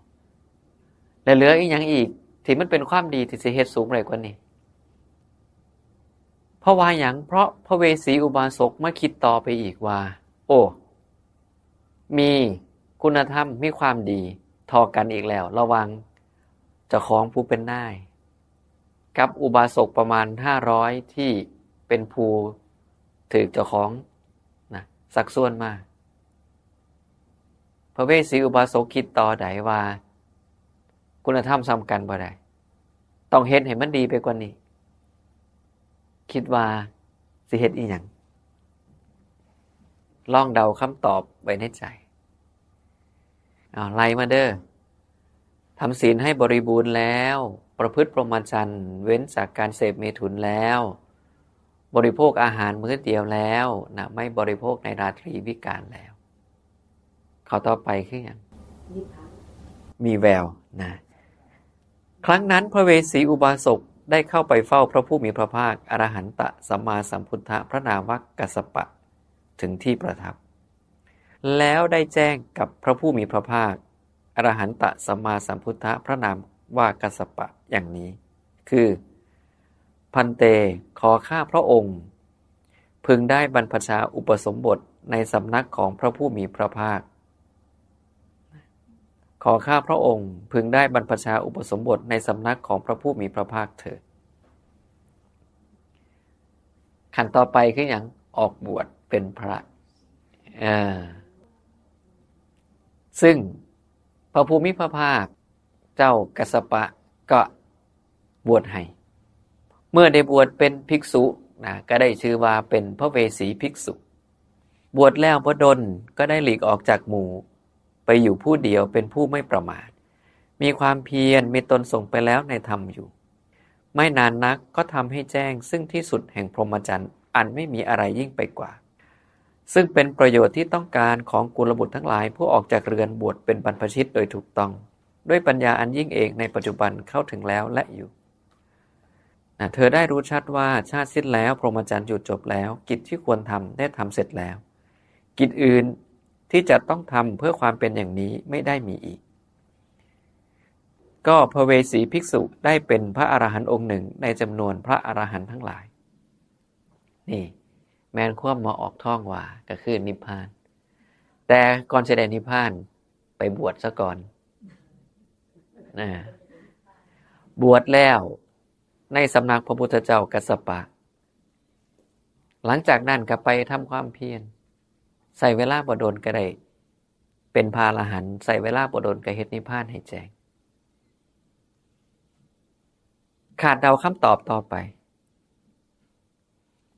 และเหลืออีกหยังอีก ที่มันเป็นความดีที่สิเฮ็ดสูงไปกว่านี้ เพราะว่าหยัง เพราะพระเวสสีอุบาสกมาคิดต่อไปอีกว่า โอ้ มีคุณธรรม มีความดีเท่ากันอีกแล้ว ระหว่างเจ้าของผู้เป็นนาย กับอุบาสกประมาณห้าร้อยที่เป็นผู้ถือเจ้าของนะ สักส่วนมา พระเวสสีอุบาสกคิดต่อได้ว่า คุณธรรมสำคัญบ่ได้ ต้องเฮ็ดให้มันดีไปกว่านี้ คิดว่าสิเฮ็ดอีหยัง ลองเดาคำตอบไว้ในใจ เอาไล่มาเด้อ ทำศีลให้บริบูรณ์แล้ว ประพฤติพรหมจรรย์ เว้นจากการเสพเมถุนแล้ว บริโภคอาหารมื้อเดียวแล้วนะ ไม่บริโภคในราตรีวิกาลแล้ว ข้อต่อไปคือหยัง มีแววนะ ครั้งนั้นพระเวสสีอุบาสกได้เข้าไปเฝ้าพระผู้มีพระภาค อรหันตสัมมาสัมพุทธพระนามว่ากัสสปะ ถึงที่ประทับ แล้วได้แจ้งกับพระผู้มีพระภาค อรหันตสัมมาสัมพุทธพระนามว่ากัสสปะอย่างนี้ คือ ภันเต ขอข้าพระองค์ พึงได้บรรพชาอุปสมบทในสำนักของพระผู้มีพระภาค ขอข้าพระองค์ พึงได้บรรพชาอุปสมบทในสำนักของพระผู้มีพระภาคเถิด ขั้นต่อไปคือหยัง ออกบวชเป็นพระ เออ ซึ่งพระผู้มีพระภาค เจ้ากัสสปะก็บวชให้ เมื่อได้บวชเป็นภิกษุนะ ก็ได้ชื่อว่าเป็นพระเวสสีภิกษุ บวชแล้วบ่ดนก็ได้หลีกออกจากหมู่ ไปอยู่ผู้เดียวเป็นผู้ไม่ประมาท มีความเพียรมีตนส่งไปแล้วในธรรมอยู่ ไม่นานนักก็ทำให้แจ้งซึ่งที่สุดแห่งพรหมจรรย์อันไม่มีอะไรยิ่งไปกว่า ซึ่งเป็นประโยชน์ที่ต้องการของกุลบุตรทั้งหลายผู้ออกจากเรือนบวชเป็นบรรพชิตโดยถูกต้อง ด้วยปัญญาอันยิ่งเองในปัจจุบันเข้าถึงแล้วและอยู่นะ เธอได้รู้ชัดว่าชาติสิ้นแล้ว พรหมจรรย์อยู่จบแล้ว กิจที่ควรทำได้ทำเสร็จแล้ว กิจอื่นที่จะต้องทำเพื่อความเป็นอย่างนี้ไม่ได้มีอีก ก็พระเวสสีภิกษุได้เป็นพระอรหันต์องค์หนึ่งในจำนวนพระอรหันต์ทั้งหลาย นี่ แม่นความหมอออกท่องว่าก็คือนิพพาน แต่ก่อนจะได้นิพพานไปบวชซะก่อนนะ บวชแล้วในสำนักพระพุทธเจ้ากัสสปะ หลังจากนั้นก็ไปทำความเพียร ใช้เวลาบ่โดนก็ได้เป็นพระอรหันต์ ใช้เวลาบ่โดนก็เฮ็ดนิพพานให้แจ้ง คาดเดาคำตอบต่อไป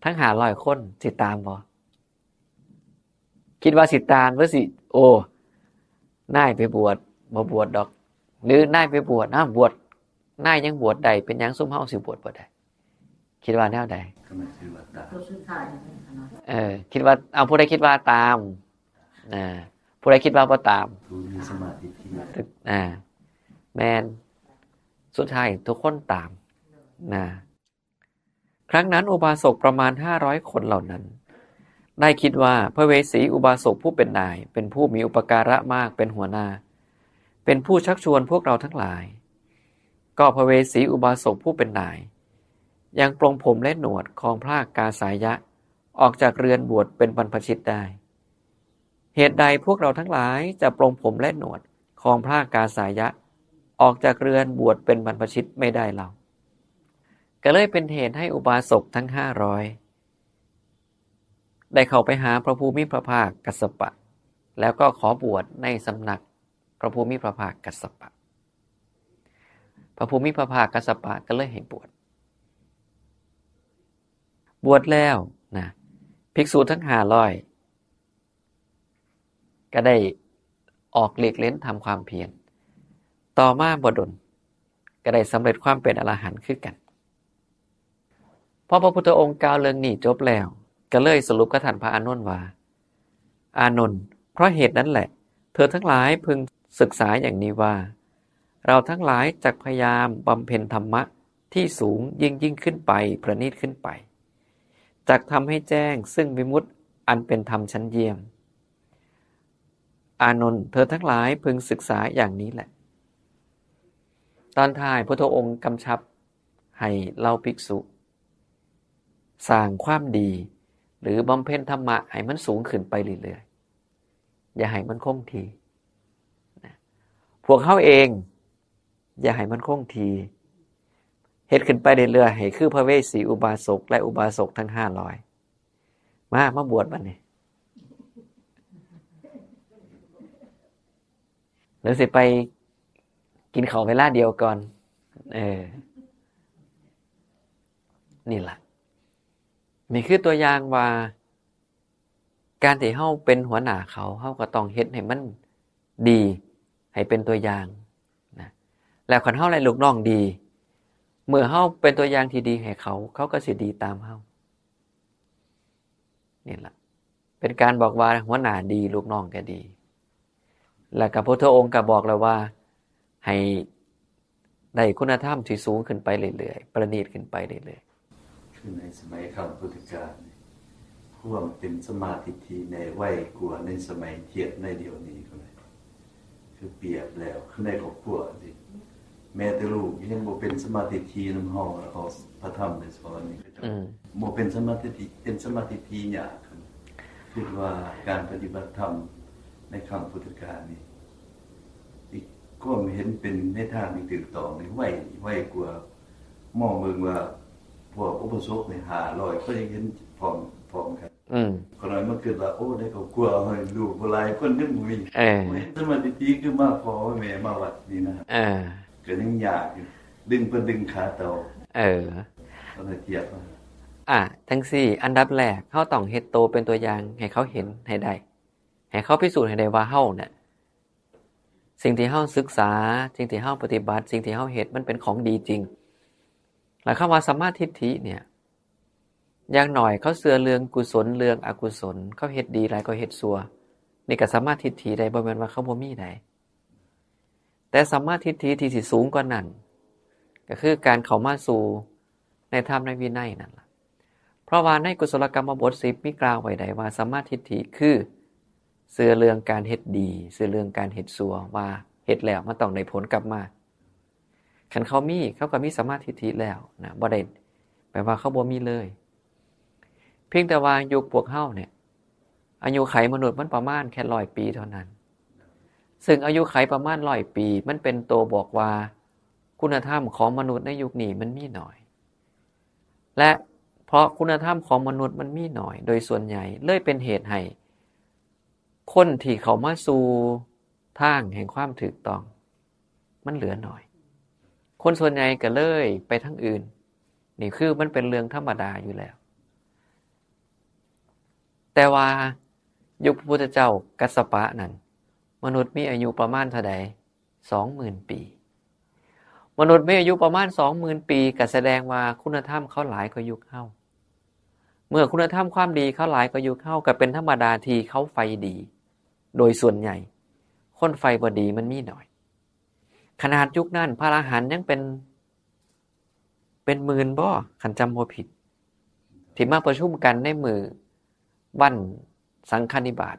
ทั้งห้าร้อยคนสิตามบ่ คิดว่าสิตามหรือสิ โอ้ นายไปบวช บ่บวชดอก หรือนายไปบวช อ้าว บวช นายยังบวชได้ เป็นหยังซุมเฮาสิบวชบ่ได้ คิดว่าแนวใด ก็มันคือว่าตาม ตัวสุดท้ายนี่นะ เออ คิดว่า เอา ผู้ใดคิดว่าตาม อ่า ผู้ใดคิดว่าบ่ตาม ผู้มีสัมมาทิฏฐิ อ่า แม่น สุดท้ายทุกคนตาม นะ ครั้งนั้นอุบาสกประมาณห้าร้อยคนเหล่านั้น ได้คิดว่าพระเวสสีอุบาสกผู้เป็นนาย เป็นผู้มีอุปการะมาก เป็นหัวหน้า เป็นผู้ชักชวนพวกเราทั้งหลาย ก็พระเวสสีอุบาสกผู้เป็นนาย ยังปลงผมและหนวดของพระกาสายะ ออกจากเรือนบวชเป็นบรรพชิตได้ เหตุใดพวกเราทั้งหลายจะปลงผมและหนวดของพระกาสายะ ออกจากเรือนบวชเป็นบรรพชิตไม่ได้เล่า ก็เลยเป็นเหตุให้อุบาสกทั้งห้าร้อย ได้เข้าไปหาพระผู้มีพระภาคกัสสปะ แล้วก็ขอบวชในสำนักพระผู้มีพระภาคกัสสปะ พระผู้มีพระภาคกัสสปะก็เลยให้บวช บวชแล้วนะ ภิกษุทั้งห้าร้อย ก็ได้ออกหลีกเล่นทำความเพียร ต่อมาบ่ดน ก็ได้สำเร็จความเป็นอรหันต์คือกัน พอพระพุทธองค์กล่าวเรื่องนี้จบแล้ว ก็เลยสรุปกับท่านพระอานนท์ว่า อานนท์ เพราะเหตุนั้นแหละ เธอทั้งหลายพึงศึกษาอย่างนี้ว่า เราทั้งหลายจักพยายามบำเพ็ญธรรมะที่สูงยิ่งยิ่งขึ้นไป ประณีตขึ้นไป จักทำให้แจ้งซึ่งวิมุตติอันเป็นธรรมชั้นเยี่ยม อานนท์ เธอทั้งหลายพึงศึกษาอย่างนี้แหละ ตอนท้ายพุทธองค์กำชับให้เหล่าภิกษุ สร้างความดี หรือบำเพ็ญธรรมะให้มันสูงขึ้นไปเรื่อยๆ อย่าให้มันคงที่นะ พวกเฮาเอง อย่าให้มันคงที่ เฮ็ดขึ้นไปเรื่อยๆ ให้คือพระเวสสีอุบาสกและอุบาสกทั้งห้าร้อย มา มาบวชบัดนี้ หรือสิไปกินข้าวเวลาเดียวก่อน เออ นี่ล่ะ นี่คือตัวอย่างว่า การที่เฮาเป็นหัวหน้าเขา เฮาก็ต้องเฮ็ดให้มันดี ให้เป็นตัวอย่างนะ แล้วคันเฮาได้ลูกน้องดี เมื่อเฮาเป็นตัวอย่างที่ดีให้เขา เขาก็สิดีตามเฮา นี่ล่ะ เป็นการบอกว่าหัวหน้าดี ลูกน้องก็ดี แล้วก็พุทธองค์ก็บอกแล้วว่า ให้ได้คุณธรรมที่สูงขึ้นไปเรื่อยๆ ประณีตขึ้นไปเรื่อยๆ คือในสมัยครั้งพุทธกาลนี่ ความเป็นสัมมาทิฏฐิในไวกว่าในสมัยเทียบในเดี๋ยวนี้ก็เลย คือเปรียบแล้ว คือในครอบครัวสิ แม้แต่ลูกยังบ่เป็นสัมมาทิฏฐินำเฮา เอาพระธรรมไปสอนนี่ อืม บ่เป็นสัมมาทิฏฐิ เป็นสัมมาทิฏฐิยากครับ คิดว่าการปฏิบัติธรรมในครั้งพุทธกาลนี่ อีกความเห็นเป็นในทางที่ถูกต้องนี่ไว ไวกว่า มองเบิ่งว่าพวกอุบาสกนี่ห้าร้อย ก็ยังเห็นพร้อม พร้อมกัน อืม ขน้อยมาคิดว่า โอ้ ในครอบครัวเฮาลูกบ่หลายคนยังบ่มี เออ บ่เห็นสัมมาทิฏฐิคือมาพ่อมาแม่มาวัดนี่นะ เออ ก็ยังยากอยู่ ดึงเพิ่นดึงขาเต่า เออ ก็เลยเทียบว่า อ่ะ จั่งซี้ อันดับแรก เฮาต้องเฮ็ดโตเป็นตัวอย่างให้เขาเห็นให้ได้ ให้เขาพิสูจน์ให้ได้ว่าเฮาเนี่ย สิ่งที่เฮาศึกษา สิ่งที่เฮาปฏิบัติ สิ่งที่เฮาเฮ็ด มันเป็นของดีจริง แล้วคำว่าสัมมาทิฏฐิเนี่ย อย่างน้อยเขาเชื่อเรื่องกุศล เรื่องอกุศล เขาเฮ็ดดีหลายกว่าเฮ็ดชั่ว นี่ก็สัมมาทิฏฐิได้ บ่แม่นว่าเขาบ่มีได้ แต่สัมมาทิฏฐิที่สิสูงกว่านั้น ก็คือการเข้ามาสู่ในธรรมในวินัยนั่นล่ะ เพราะว่าในกุศลกรรมบทสิบมีกล่าวไว้ได้ว่าสัมมาทิฏฐิคือเชื่อเรื่องการเฮ็ดดี เชื่อเรื่องการเฮ็ดชั่ว ว่าเฮ็ดแล้วมันต้องได้ผลกลับมา คันเขามี เขาก็มีสัมมาทิฏฐิแล้วนะ บ่ได้แปลว่าเขาบ่มีเลย เพียงแต่ว่ายุคพวกเฮาเนี่ย อายุไขมนุษย์มันประมาณแค่ร้อยปีเท่านั้น ซึ่งอายุไขประมาณร้อยปี มันเป็นตัวบอกว่าคุณธรรมของมนุษย์ในยุคนี้มันมีน้อย และเพราะคุณธรรมของมนุษย์มันมีน้อย โดยส่วนใหญ่เลยเป็นเหตุให้คนที่เข้ามาสู่ทางแห่งความถูกต้อง มันเหลือน้อย คนส่วนใหญ่ก็เลยไปทางอื่น นี่คือมันเป็นเรื่องธรรมดาอยู่แล้ว แต่ว่ายุคพระพุทธเจ้ากัสสปะนั่น มนุษย์มีอายุประมาณเท่าใด สองหมื่นปี มนุษย์มีอายุประมาณสองหมื่นปี ก็แสดงว่าคุณธรรมเขาหลายกว่ายุคเฮา เมื่อคุณธรรมความดีเขาหลายกว่ายุคเฮา ก็เป็นธรรมดาที่เขาใฝ่ดี โดยส่วนใหญ่ คนใฝ่บ่ดีมันมีน้อย ขนาดยุคนั้นพระอรหันต์ยังเป็น เป็นหมื่นบ่ คันจำบ่ผิด ที่มาประชุมกันในมื้อวันสังฆานิบาต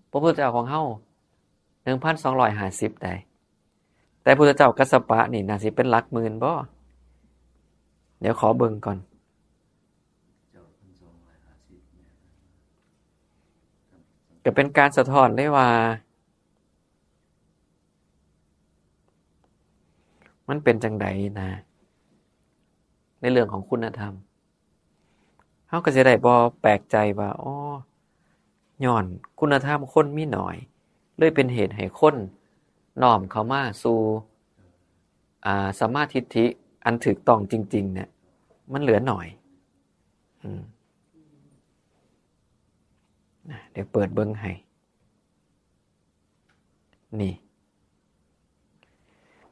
พระพุทธเจ้าของเฮา หนึ่งพันสองร้อยห้าสิบ ได้ แต่พุทธเจ้ากัสสปะนี่น่าสิเป็นหลักหมื่นบ่ เดี๋ยวขอเบิ่งก่อน ก็เป็นการสะท้อนเลยว่า มันเป็นจังใดนะ ในเรื่องของคุณธรรม เฮาก็สิได้บ่แปลกใจว่า อ๋อ ย้อนคุณธรรมคนมีน้อย เลยเป็นเหตุให้คนน้อมเข้ามาสู่ อ่า สัมมาทิฏฐิอันถูกต้องจริงๆเนี่ย มันเหลือน้อย อืม นะ เดี๋ยวเปิดเบิ่งให้ นี่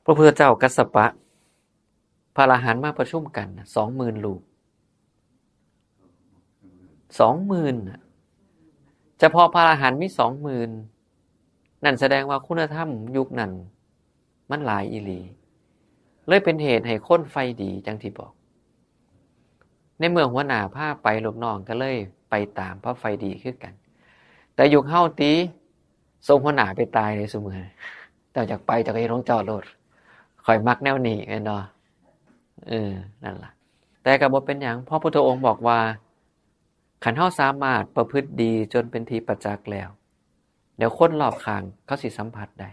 พระพุทธเจ้ากัสสปะ พระอรหันต์มาประชุมกันน่ะ สองหมื่นรูป สองหมื่นน่ะ เฉพาะพระอรหันต์มีสองหมื่น นั่นแสดงว่าคุณธรรมยุคนั้นมันหลายอีหลี เลยเป็นเหตุให้คนใฝ่ดีจังที่บอก ในเมื่อหัวหน้าพาไป ลูกน้องก็เลยไปตาม เพราะใฝ่ดีคือกัน แต่ยุคเฮาติ ส่งหัวหน้าไปตายเลยซุมื้อ เจ้าอยากไปเจ้าก็เฮ็ดของเจ้าโลด ข้อยมักแนวนี้แม่นบ่ เออ นั่นล่ะ แต่ก็บ่เป็นหยัง เพราะพุทธองค์บอกว่า คันเฮาสามารถประพฤติดีจนเป็นที่ประจักษ์แล้ว เดี๋ยวคนรอบข้างเขาสิสัมผัสได้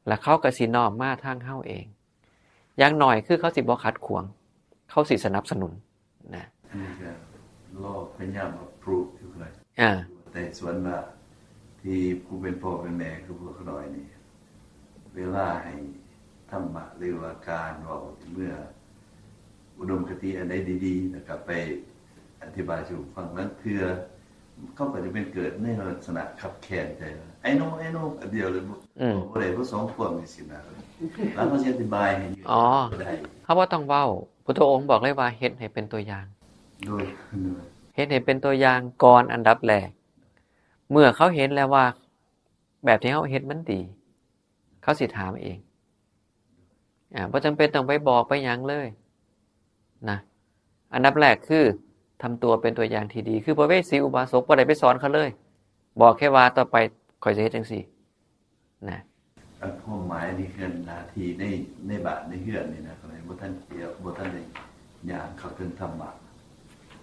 แล้วเขาก็สิน้อมมาทางเฮาเอง อย่างน้อยคือเขาสิบ่ขัดขวาง เขาสิสนับสนุนนะ อันนี้ก็ลองพยายามเอา proof อยู่เลย อ่า แต่ส่วนว่าที่ผู้เป็นพ่อเป็นแม่คือพวกเขาน้อยนี่ เวลาให้ธรรมะหรือว่าการเว้าเมื่ออุดมคติอันใดดีๆ แล้วก็ไปอธิบายสู่ฟัง นั้นเทื่อเขาก็จะเป็นเกิดในลักษณะขับแค้นใจว่า "ไอ้โน่ ไอ้โน่" อันเดียวเลย อืม บ่ได้ บ่สองพวกนี่สินะ แล้วเขาสิอธิบายให้ อ๋อ บ่ได้ เขาบ่ต้องเว้า พุทธองค์บอกเลยว่าเฮ็ดให้เป็นตัวอย่าง โดย เฮ็ดให้เป็นตัวอย่างก่อนอันดับแรก เมื่อเขาเห็นแล้วว่า แบบที่เขาเฮ็ดมันดี เขาสิถามเอง อ่า บ่จำเป็นต้องไปบอกไปหยังเลยนะ อันดับแรกคือทำตัวเป็นตัวอย่างที่ดี คือพระเวสสีอุบาสกบ่ได้ไปสอนเขาเลย บอกแค่ว่าต่อไปข้อยสิเฮ็ดจังซี่นะ อันความหมายนี่คือหน้าที่ใน ในบ้านในเฮือนนี่นะ ข้อยบ่ทันเกี่ยว บ่ทันได้ย่างเข้าถึงธรรมะ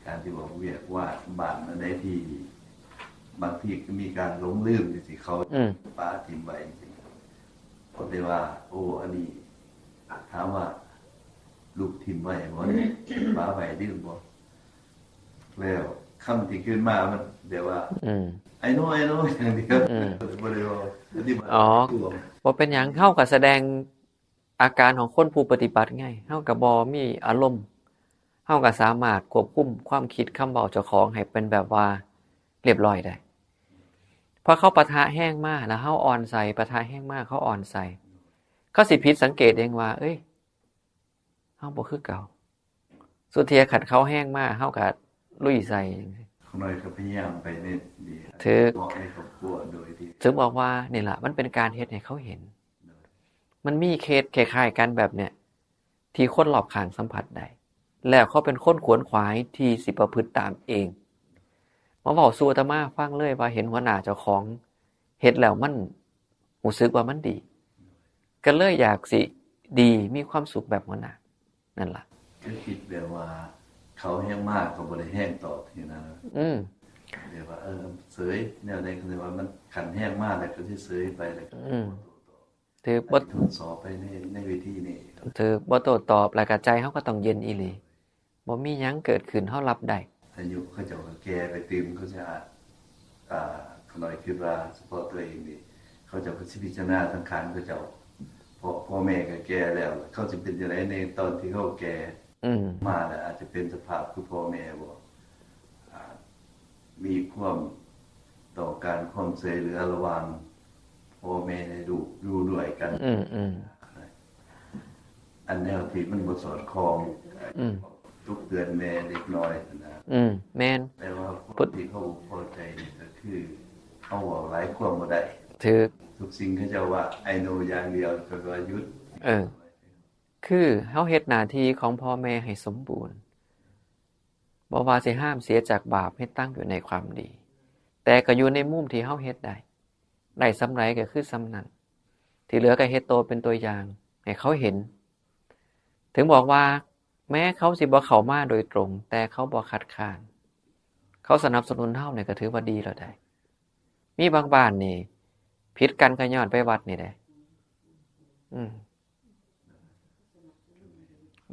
การที่บอกเวียกว่าบ้านอันใดที่บางทีก็มีการหลงลืมจังซี่ เขา อืม ปะถิ่มไว้จังซี่ ผมได้ว่า โอ้ อันนี้ ถามว่า ลูกถิ่มไว้บ่ ปะไว้ลืมบ่ แล้วคำที่ขึ้นมามันแบบว่า อืม "ไอ้โน่ ไอ้โน่" อย่างเดียว อืม บ่ได้ว่าปฏิบัติ อ๋อ ตัว บ่เป็นหยัง เฮาก็แสดงอาการของคนผู้ปฏิบัติไง เฮาก็บ่มีอารมณ์ เฮาก็สามารถควบคุมความคิดคำเว้าเจ้าของให้เป็นแบบว่าเรียบร้อยได้ พ พอเขาปะทะแฮงมาแล้วเฮาอ่อนใส่ ปะทะแฮงมาเขาอ่อนใส่ เขาสิผิดสังเกตเองว่า เอ้ย เฮาบ่คือเก่า สุดเทียคันเขาแฮงมาเฮาก็ลุยใส่จังซี้ ขน้อยก็พยายามไปในดี ถืก เกาะในครอบครัวโดยที่ ถืกบอกว่านี่ล่ะ มันเป็นการเฮ็ดให้เขาเห็น มันมีเคสคล้ายๆกันแบบเนี้ย ที่คนรอบข้างสัมผัสได้ แล้วเขาเป็นคนขวนขวายที่สิประพฤติตามเอง มาเว้าสู่อาตมาฟังเลยว่าเห็นหัวหน้าเจ้าของเฮ็ดแล้วมันรู้สึกว่ามันดี ก็เลยอยากสิดีมีความสุขแบบหัวหน้า นั่นล่ะ ก็คิดแบบว่า เขาแฮงมาก็บ่ได้แฮงตอบทีนะ อืม แบบว่า เออ เสยแนวใดก็เลยว่ามัน คันแฮงมาแล้วก็สิเสยไปแล้วก็ อืม บ่โต้ตอบ ถืกบ่ ทดสอบไปใน ในเวทีนี่ ถืกบ่โต้ตอบ แล้วก็ใจเฮาก็ต้องเย็นอีหลี บ่มีหยังเกิดขึ้น เฮารับได้ อายุเขาเจ้าก็แก่ไปตื่ม เขาจะ อ่า ขน้อยคิดว่าเฉพาะตัวเองนี่ เขาเจ้าก็สิพิจารณาสังขารเขาเจ้า เพราะพ่อแม่ก็แก่แล้ว เขาสิเป็นจั่งใดในตอนที่เขาแก่ อืม มาแล้วอาจจะเป็นสภาพคือพ่อแม่บ่ อ่า มีความต้องการความช่วยเหลือระหว่างพ่อแม่ลูกอยู่ด้วยกัน อืม อืม อันแนวที่มันบ่สอดคล้อง อืม ทุกเดือนแม่เล็กน้อยนะ อืม แม่น แต่ว่าคนที่เขาบ่พอใจนี่ก็คือ เขาเว้าหลายความบ่ได้ ถืก ทุกสิ่งเขาเจ้าว่า I know อย่างเดียว ก็ว่าหยุด เออ คือเฮาเฮ็ดหน้าที่ของพ่อแม่ให้สมบูรณ์ บ่ว่าสิห้ามเสียจากบาป ให้ตั้งอยู่ในความดี แต่ก็อยู่ในมุมที่เฮาเฮ็ดได้ ได้ส่ำใดก็คือส่ำนั้น ที่เหลือก็เฮ็ดโตเป็นตัวอย่างให้เขาเห็น ถึงบอกว่าแม้เขาสิบ่เข้ามาโดยตรง แต่เขาบ่คัดค้าน เขาสนับสนุนเฮาเนี่ยก็ถือว่าดีแล้วได้ มีบางบ้านนี่ ผิดกันก็ย้อนไปวัดนี่แหละ อืม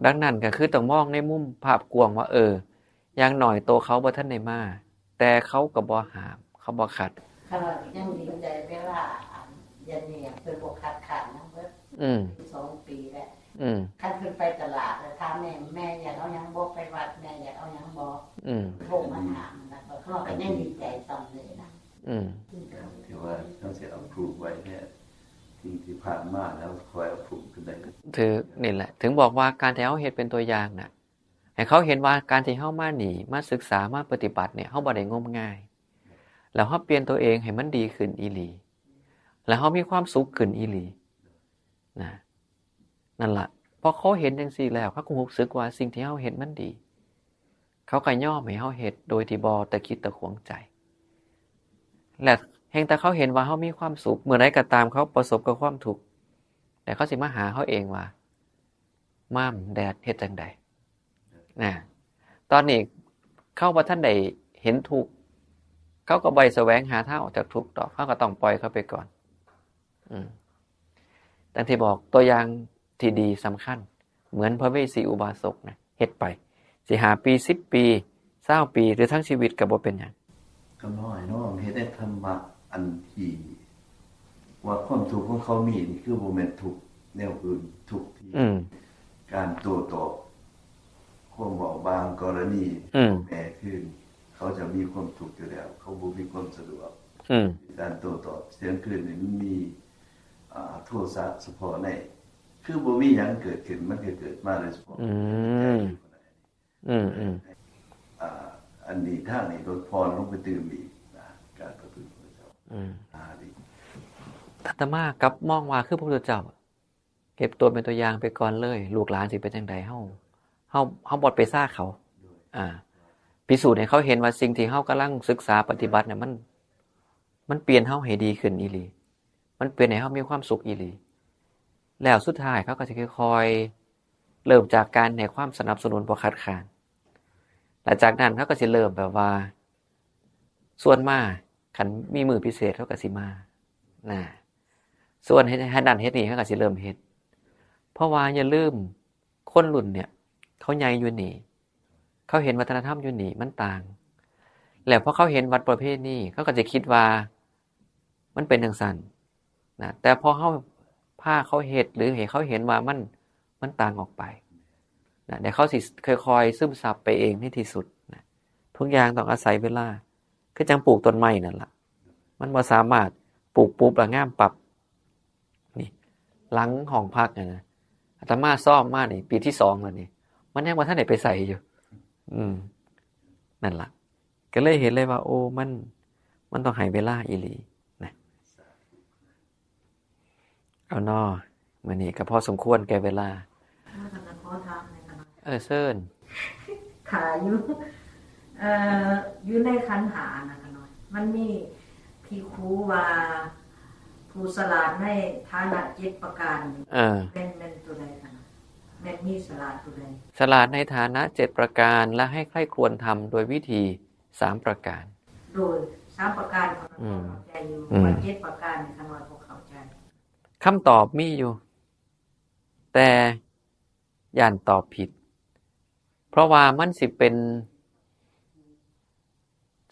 ดังนั้นก็คือต้องมองในมุมภาพกว้างว่า เออ อย่างน้อยโตเขาบ่ทันได้มา แต่เขาก็บ่ห้าม เขาบ่ขัด ขนาดยังดีใจเวลาอันเย็นเนี่ยเพิ่นบ่คัดค้านนำเบิด อืม สองปีแล้ว อืม คันเพิ่นไปตลาดแล้วถามแม่ แม่อยากเอาหยังบ่ ไปวัดแม่อยากเอาหยังบ่ อืม โทรมาถามนะ ข้อยก็ยังดีใจส่ำนี้นะ อืม ถือว่าเฮาสิ approve ไว้เนี่ย สิ่งที่ผ่านมาแล้วคอย approve ขึ้นได้ ถืก นี่แหละ ถึงบอกว่าการที่เฮาเฮ็ดเป็นตัวอย่างน่ะ ให้เขาเห็นว่าการที่เฮามานี่ มาศึกษา มาปฏิบัติเนี่ย เฮาบ่ได้งมงาย แล้วเฮาเปลี่ยนตัวเองให้มันดีขึ้นอีหลี แล้วเฮามีความสุขขึ้นอีหลี นะ นั่นล่ะ พอเขาเห็นจั่งซี้แล้ว เขาก็รู้สึกว่าสิ่งที่เฮาเฮ็ดมันดี เขาก็ยอมให้เฮาเฮ็ดโดยที่บ่ตะขิดตะขวงใจ และแฮ่งแต่เขาเห็นว่าเฮามีความสุข เมื่อใดก็ตามเขาประสบกับความทุกข์ แต่เขาสิมาหาเฮาเองว่า ม่าม แดด เฮ็ดจั่งใด นะ ตอนนี้เขาบ่ทันได้เห็นทุกข์ เขาก็บ่ได้แสวงหาทางออกจากทุกข์ดอก เขาก็ต้องปล่อยเขาไปก่อน อืม ดังที่บอกตัวอย่างที่ดีสำคัญ เหมือนพระเวสสีอุบาสกนะ เฮ็ดไป สิห้าปี สิบปี ซาวปี หรือทั้งชีวิตก็บ่เป็นหยัง ก็น้อยเนาะ เฮ็ดได้ธรรมะอันที่ ว่าความทุกข์ของเขามีนี่คือบ่แม่นทุกข์แนวอื่น ทุกข์ที่ อืม การโต้ตอบ ความเว้าบางกรณี อืม แม่คืน เขาจะมีความทุกข์อยู่แล้ว เขาบ่มีความสะดวก อืม การโต้ตอบเสียงคืนนี่มันมี อ่า โทสะเฉพาะใน คือบ่มีหยังเกิดขึ้น มันก็เกิดมาโดยเฉพาะ อืม อืม อืม อ่า อันนี้ทางนี้ลดผ่อนลงไปตื่มอีกนะ การประพฤติของเจ้า อืม อ่า ดี อาตมากลับมองว่าคือพระพุทธเจ้า เก็บตัวเป็นตัวอย่างไปก่อนเลย ลูกหลานสิเป็นจั่งใด เฮา เฮา เฮาบ่ไปซ่าเขา อ่า พิสูจน์ให้เขาเห็นว่าสิ่งที่เฮากำลังศึกษาปฏิบัติเนี่ย มัน มันเปลี่ยนเฮาให้ดีขึ้นอีหลี มันเปลี่ยนให้เฮามีความสุขอีหลี แล้วสุดท้ายเขาก็สิค่อยๆ เริ่มจากการให้ความสนับสนุน บ่คัดค้าน หลังจากนั้นเขาก็สิเริ่มแบบว่า ชวนมา คันมีมื้อพิเศษเขาก็สิมา นะ ชวนเฮ็ด เฮ็ดนั่นเฮ็ดนี่เขาก็สิเริ่มเฮ็ด เพราะว่าอย่าลืม คนรุ่นเนี่ย เขาใหญ่อยู่นี่ เขาเห็นวัฒนธรรมอยู่นี่มันต่าง แล้วพอเขาเห็นวัดประเพณี เขาก็จะคิดว่ามันเป็นจั่งซั้น นะ แต่พอเฮาพาเขาเฮ็ด หรือให้เขาเห็นว่ามัน มันต่างออกไป นะ เดี๋ยวเขาสิค่อยๆ ซึมซับไปเองในที่สุด นะ ทุกอย่างต้องอาศัยเวลา คือจั่งปลูกต้นไม้นั่นล่ะ ม มันบ่สามารถปลูกปุ๊บแล้วงามปั๊บ นี่ หลังห้องพักน่ะนะ อาตมาซ่อมมานี่ ปีที่สองแล้วนี่ มันยังบ่ทันได้ไปไสอยู่ อืม นั่นล่ะ ก็เลยเห็นเลยว่า โอ้ มัน มันต้องให้เวลาอีหลีนะ เอาน้อ มื้อนี้ก็พอสมควรแก่เวลา ว่ากันนะ ขอถามหน่อยค่ะเนาะ เออ เชิญ ค่ะ อยู่ เอ่อ อยู่ในขันธ์ห้านะคะเนาะ มันมีที่ครูว่า ผู้สลาดในฐานะเจ็ดประการนี่ เออ แม่น แม่นตัวใดคะเนาะ แม่นมีสลาดตัวใด สลาดในฐานะเจ็ดประการ และให้ใคร่ครวญธรรมโดยวิธีสามประการ โดยสามประการเขา อืม เข้าใจอยู่ อืม ว่าเจ็ดประการนี่ขน้อยพวกเข้าใจ คำตอบมีอยู่ แต่ย่านตอบผิด เพราะว่ามันสิเป็น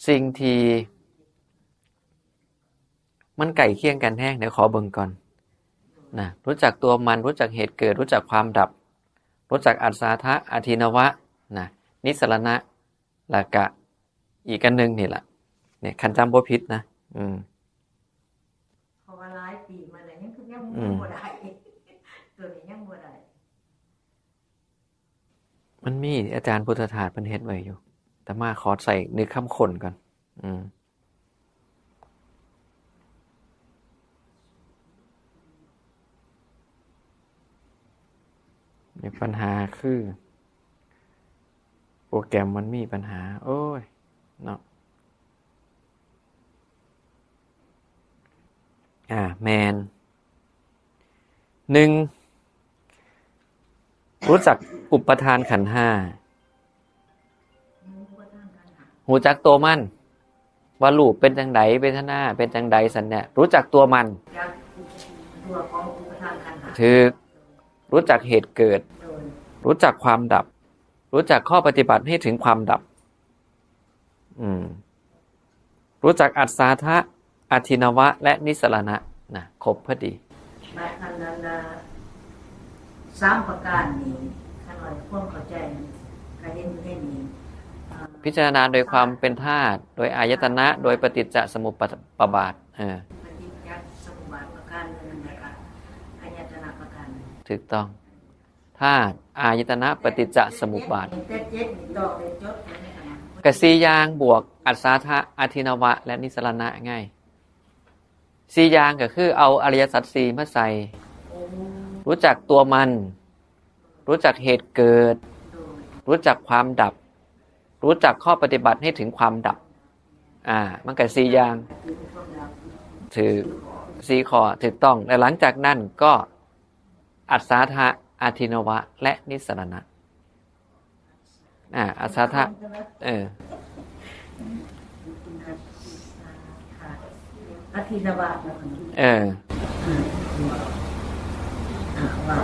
สิ่งที่มันใกล้เคียงกันแฮง เดี๋ยวขอเบิ่งก่อนนะ รู้จักตัวมัน รู้จักเหตุเกิด รู้จักความดับ รู้จักอัศทะ อาทินวะนะ นิสสรณะ แล้วก็อีกอันหนึ่งนี่แหละ เนี่ย คันจำบ่ผิดนะ อืม เพราะว่าหลายปีมาแล้วยังคือยัง อืม บ่ได้ ตัวนี้ยังบ่ได้ มันมีอาจารย์พุทธทาสเพิ่นเฮ็ดไว้อยู่ แต่มาขอใส่นึกคำค้นก่อน อืม มีปัญหาคือ โปรแกรมมันมีปัญหา โอ้ย เนาะ อ่า แม่น หนึ่ง รู้จักอุปาทานขันธ์ห้า รู้จักตัวมัน ว่ารูปเป็นจังใด เวทนาเป็นจังใด สันเนี่ย รู้จักตัวมัน จากตัวของอุปาทานขันธ์ห้า ถืก รู้จักเหตุเกิด โดย รู้จักความดับ รู้จักข้อปฏิบัติให้ถึงความดับ อืม รู้จักอัศทะ อาทินวะ และนิสสรณะ นะ ครบพอดี บัดอันนั้นนะ สามประการนี้ขน้อยความเข้าใจก็เห็นอยู่ในนี้ อ่า พิจารณาโดยความเป็นธาตุ โดยอายตนะ โดยปฏิจจสมุปบาท เออ ปฏิจจสมุปบาทประการหนึ่ง แล้วก็อายตนะประการหนึ่ง ถูกต้อง ธาตุ อายตนะ ปฏิจจสมุปบาท แต่เจ็ดนี่ดอกเลยจดเลยนะคะ กับสี่อย่างบวกอัศทะ อาทินวะ และนิสสรณะไง สี่อย่างก็คือเอาอริยสัจสี่มาใส่ โอ้ รู้จักตัวมัน รู้จักเหตุเกิด โดย รู้จักความดับ รู้จักข้อปฏิบัติให้ถึงความดับ อ่า มันก็สี่อย่าง ถึงความดับ ถืก สี่ข้อ ถูกต้อง และหลังจากนั้นก็อัศทะ อาทินวะ และนิสสรณะ อ่า อัศทะ เออ อาทินวะนะคะ เออ อ่า อ่า ว่า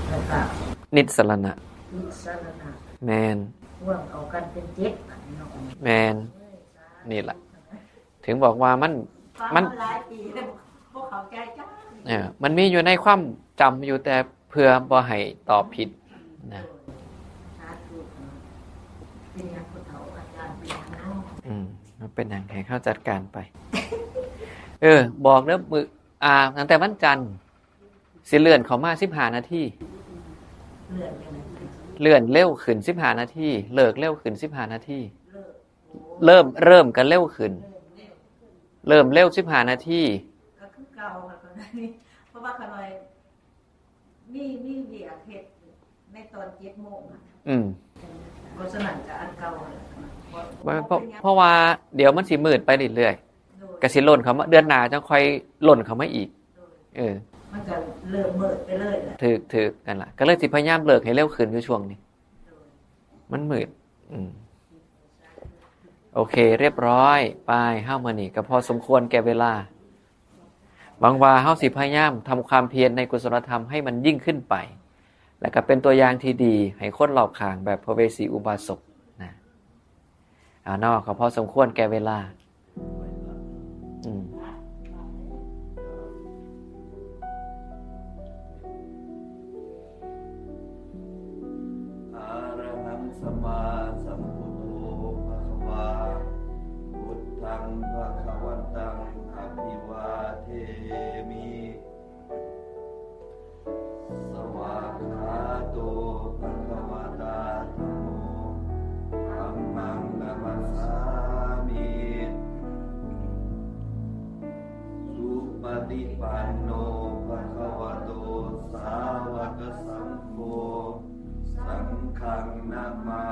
แล้วก็ นิสสรณะ นิสสรณะ แมน พ่วงเอากันเป็นเจ็ดอันเนาะ แมน นี่แหละ ถึงบอกว่ามัน ฟัง มัน มาหลายปีแล้วบ่เข้าใจจ้า เออ มันมีอยู่ในความจำอยู่ แต่เพื่อบ่ให้ตอบผิดนะ สาธุ เป็นหยังผู้เฒ่าอาจารย์เป็นหยังเนาะ อืม มันเป็นหยัง ให้เขาจัดการไป เออ บอกเด้อ มื้อ อ่า ตั้งแต่วันจันทร์ สิเลื่อนเข้ามาสิบห้านาที เลื่อนยังไง เลื่อนเร็วขึ้นสิบห้านาที เลิกเร็วขึ้นสิบห้านาที เริ่ม เริ่มกันเร็วขึ้น เริ่มเร็วสิบห้านาที ก็คือเก่าค่ะตอนนี้ เพราะว่าขน้อยมี มีเวียกเฮ็ดในตอนเจ็ดโมงอะ อืม เพราะฉะนั้นก็อันเก่าอะ เพราะ เพราะ เพราะว่าเดี๋ยวมันสิมืดไปเรื่อยๆ ก็สิล่นเข้ามา เดือนหน้าจั่งค่อยล่นเข้ามาอีก เออ มันก็เริ่มมืดไปเลยแหละ ถืก ถืก นั่นล่ะ ก็เลยสิพยายามเลิกให้เร็วขึ้นอยู่ช่วงนี้ มันมืด อืม โอเค เรียบร้อย ไป เฮามื้อนี้ก็พอสมควรแก่เวลา หวังว่าเฮาสิพยายามทำความเพียรในกุศลธรรมให้มันยิ่งขึ้นไป และก็เป็นตัวอย่างที่ดีให้คนรอบข้างแบบพระเวสสีอุบาสกนะ เอาเนาะ ก็พอสมควรแก่เวลา อืม อะระหังสัมมาสัมพุทโธภะคะวา พุทธังภะคะ ปันโน ภะคะวะโต สาวกสังโฆ สังฆัง นะมา